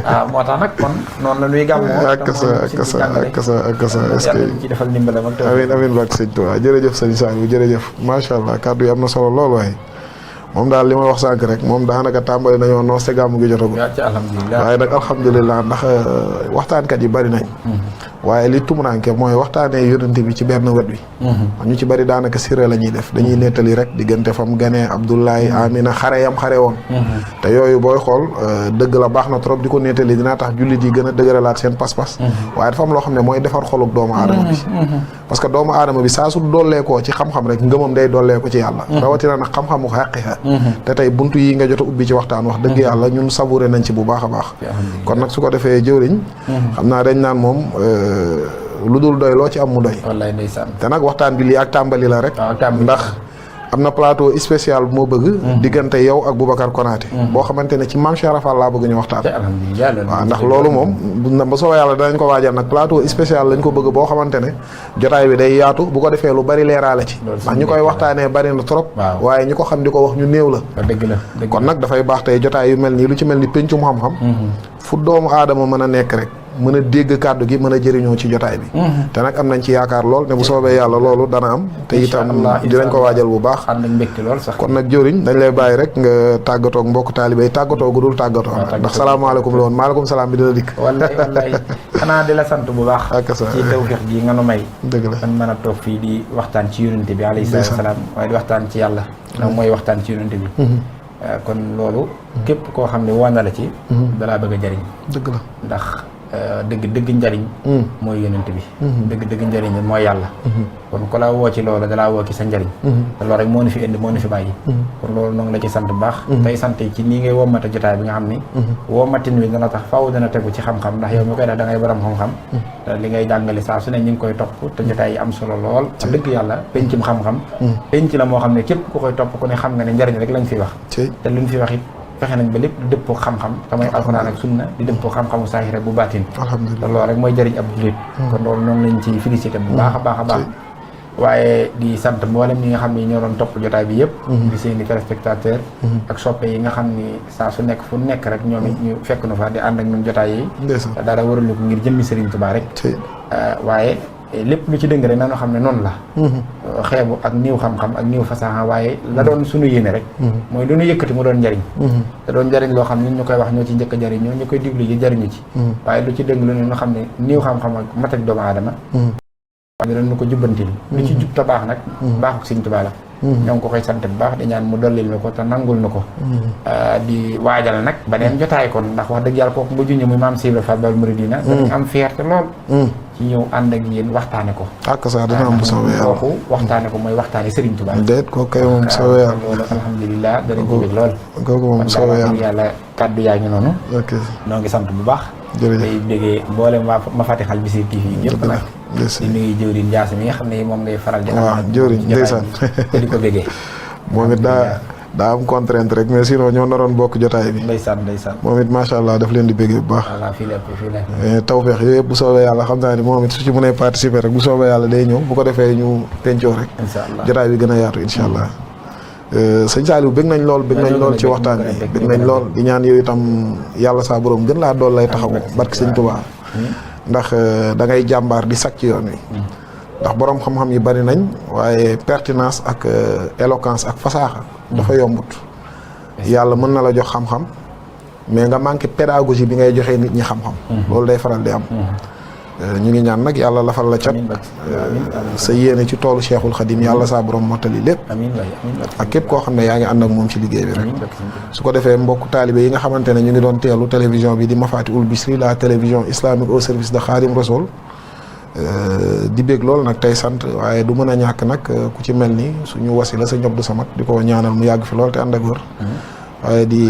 waaw moo tax nag kon noonu la ñuy gàmmoo ak sa est-ce que ci defal ndimbalam ak amiin baak sëñ Tuubaa jërëjëf sëñ Saliou jërëjëf macha allah kàddu yi am na solo lool waaye moom daal li ma wax sànq rek moom daanaka tàmbali nañoo noos te gàmmu gi jotagul waaye nag alhamdulilah ndax waxtaankat yi bari nañ waaye li tumuranke mooy waxtaanee yonente bi ci benn wet bi ñu ci bari daanaka siré la ñuy def dañuy nettali rek diggante fam ganee Abdoulaye Amina xare yam xare woon te yooyu booy xool dëgg la baax na trop di ko nettali dinaa tax jullit yi gën a dëgëralaat seen pas-pas waaye dafa am loo xam ne mooy defar xoluk doomu aadama bi parce que doomu aadama bi saa su dolleekoo ci xam-xam rek ngëmam day dolleeko ci yàlla rawatina nag xam-xamu xaqiqa te tey buntu yi nga jot a ubbi ci waxtaan wax dëgg yàlla ñun savouré nañ ci bu baax a baax kon nag su ko defee jëwriñ xam naa dañ naan moom lu dul doy loo ci am mu doy wallaay ndeysaan te nag waxtaan bi lii ak tàmbali la rek ndax am na plateau spécial bu moo bëgg diggante yow ak Boubacar Konaté boo xamante ne ci Mame Cheikh Rafal laa bëgg ñu waxtaan waaw ndax loolu moom ba soobee yàlla danañ ko waajal nag plateau spécial lañ ko bëgg boo xamante ne jotaay bi day yaatu bu ko defee lu bari leeraale ci ndax ñu koy waxtaanee bari na trop waaye ñi ko xam di ko wax ñu néew la kon nag dafay baax tey jotaay yu mel nii lu ci mel ni péncum xam-xam fu doomu aadama mën a nekk rek mën a dégg kàddu gi mën a jëriñoo ci jotaay bi te nag am nañ ci yaakaar lool ne bu soobee yàlla loolu dana am te itam dinañ ko waajal bu baax ànd ak mbégte lool sax kon nag jëriñ dañ lay bàyyi rek nga tàggatoo ak mbokk taalibe yi tàggatoo gu dul tàggatoo ndax salaamaaleykum la woon maaleykum salaam bi dina dikk wallaay xanaa di la sant bu baax ci tawfiix gi nga nu may dëgg la man mën a toog fii di waxtaan ci yonente bi alayhi salaam waaye di waxtaan ci yàlla ndax mooy waxtaan ci yonente bi kon loolu képp koo xam ne woon na la ci dalaa bëgg a jëriñ dëgg la ndax dëgg njariñ mooy yonent bi dëgg njariñ mooy yàlla kon ku la woo ci loolu dalaa woo ci sa njariñ te loolu rek moo ni fi indi moo ni fi bàyyi kon loolu noonu la ci sant bu baax tey sant ci nii ngay wommate jotaay bi nga xam ni wommatin wi dana tax faaw dana tegu ci xam-xam ndax yow mi koy def da ngay borom xam-xam te li ngay jàngale saa su ne ñu ngi koy topp te jotaay yi am solo lool te dëgg yàlla pencum xam-xam penc la moo xam ne képp ku koy topp ku ne xam nga ne njariñ rek lañ fi wax te luñ fi wax it fexe nañ ba lépp di dëppoo xam-xam te mooy alxuraan ak sunna di dëppoo xam-xamu saahir bu baatin alhamdulilah te loolu rek mooy jëriñ ab jullit kon loolu noonu lañ ci félicité bu baax a baax a baax waaye di sant mboolem ñi nga xam ni ñoo doon topp jotaay bi yëpp di seeni téléspectateur ak soppe yi nga xam ni saa su nekk fu nekk rek ñoom it ñu fekk nu fa di ànd ak ñun jotaay yi dara waralu ko ngir jëmmi Serigne Touba rek waaye lépp lu ci dëng rek nañoo xam ne noonu la xeebu ak niiw xam-xam ak niiw fasaxa waaye la doon suñu yéene rek mooy lu ñu yëkkati mu doon njariñ te doon njariñ loo xam ne ñu koy wax ñoo ci njëkk a jariñ ñoo ñu koy diglu yi jariñu ci waaye lu ci dëng lu ne ñu xam ne niiw xam-xam ak mat ak doomu aadama waaye dañu ko jubbantil lu ci jub te baax nag baaxuk Sëriñ Tuubaa la ñoo ngi ko koy sant bu baax di ñaan mu dollil na ko te nangul na ko di waajal nag beneen jotaay kon ndax wax dëgg yàlla kooku nga junñe muy maam Sibra Fall Baol Mouridina dañu am fierté lool ci ñëw ànd ak yéen waxtaane ko ak sa dina am bu soobee yàlla kooku waxtaane ko mooy waxtaane Serigne Touba déet kooku kay moom soobee yàlla loolu alhamdulilah danañ ko bëgg lool kooku moom soobee yàlla kàddu yaa ngi noonu ok noo ngi sant bu baax jërëjëf day déggee mboolem waa Mafatihul Bichri TV yëpp nag di nuyu jëwriñ Ndiass mi nga xam ne moom ngay faral di waaw jëwriñ ndeysaan te di ko bëggee moom it daa am contrainte rek mais sinon ñoo naroon bokk jotaay bi ndeysaan moom it macha allah daf leen di bëggee bu baax voilà fii la tawfeex yooyu yëpp bu soobee yàlla xam naa ni moom it su ci mënee participer rek bu soobee yàlla day ñëw bu ko defee ñu pencoo rek jotaay bi gën a yaatu incha allah sëñ Saliou bëgg nañ lool ci waxtaan bi bëgg nañ lool di ñaan yooyu itam yàlla saa borom gën laa dool lay taxaw barki sëñ Tuubaa ndax da ngay jàmbaar di sakk ci yoon wi ndax borom xam-xam yi bari nañ waaye pertinence ak éloquence ak fasaaxa dafa yombut yàlla mën na la jox xam-xam mais nga manqué pédagogie bi ngay joxee nit ñi xam-xam loolu day faral di am ñu ngi ñaan nag yàlla lafal la cat sa yéene ci toolu Cheikhul Khadim yàlla saa borom mottali lépp ak képp koo xam ne yaa ngi ànd ak moom ci liggéey bi rek su ko defee mbokk taalibe yi nga xamante ne ñu ngi doon teelu télévision bi di Mafatihul Bichri la télévision islamique au service de Khadim Rassoul di bég loolu nag tey sant waaye du mën a ñàkk nag ku ci mel ni suñu wasila sëñ Abdou Samad di ko ñaanal mu yàgg fi lool te ànd ak wër waaye di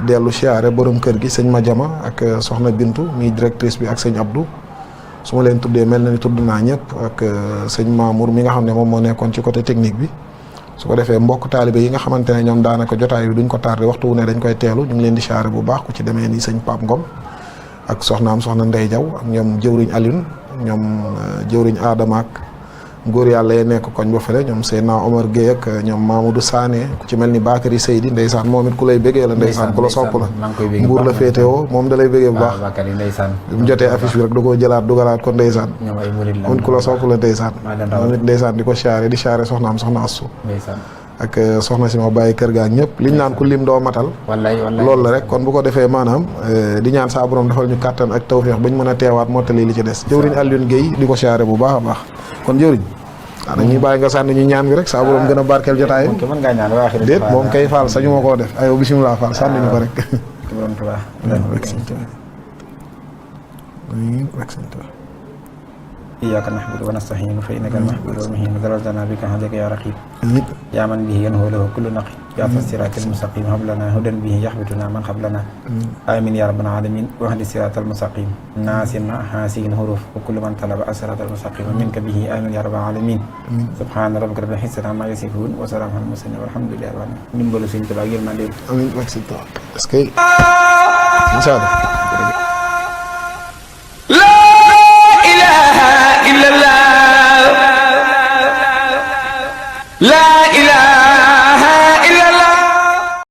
dellu siyaare borom kër gi sëñ Madiama ak soxna Bintu mi directrice bi ak sëñ Abdou su ma leen tuddee mel na ni tudd naa ñëpp ak sëñ Mamour mi nga xam ne moom moo nekkoon ci côté technique bi su ko defee mbokk taalibe yi nga xamante ne ñoom daanaka jotaay bi duñ ko tardé waxtu wu ne dañ koy teelu ñu ngi leen di siyaare bu baax ku ci demee ni sëñ Pape Ngom ak soxnaam soxna Ndey Jaw ak ñoom jëwriñ Alioune ñoom jëwriñ Adama ak góor yàlla yee nekk koñ ba fële ñoom Seydina Omar Gueye ak ñoom Mamadou Sané ku ci mel ni Bakary Seydi ndeysaan moom it ku lay bëggee la ndeysaan ku la sopp la mbuur la féetewoo moom da lay bëggee bu baax bi mu jotee affiche bi rek da koo jëlaat dugalaat ko ndeysaan moom ku la sopp la ndeysaan moom it ndeysaan di ko siyaare di siyaare soxnaam soxna Assu ak soxna si ma bàyyi kër gaa ñëpp liñ naan ku lim doo matal loolu la rek kon bu ko defee maanaam di ñaan saa borom defal ñu kàttan ak tawfeex bañ mën a teewaat mottali li ci des jëwriñ Alioune Gueye di ko siyaare bu baax a baax kon jëwriñ waaw dañuy bàyyi nga sànni ñu ñaan gi rek saa borom gën a barkeel jotaay déet moom kay Fall sañu ma koo def ayo bisimilah Fall sànni ñu ko rek إياك نعبد ونستعين فإنك المعبود والمهين ذرزنا بك هديك يا رقيب يا من به ينهو له كل نقي يا الصراط المستقيم هب لنا هدى به يحبطنا من قبلنا آمين يا رب العالمين واهد الصراط المستقيم ناس مع حاسين حروف وكل من طلب الصراط المستقيم منك به آمين يا رب العالمين سبحان ربك رب العزة عما يصفون وسلام على المرسلين والحمد لله رب العالمين ndimbalu Sëriñ Tuubaa yéen maa leen amiin est-ce que incha allah La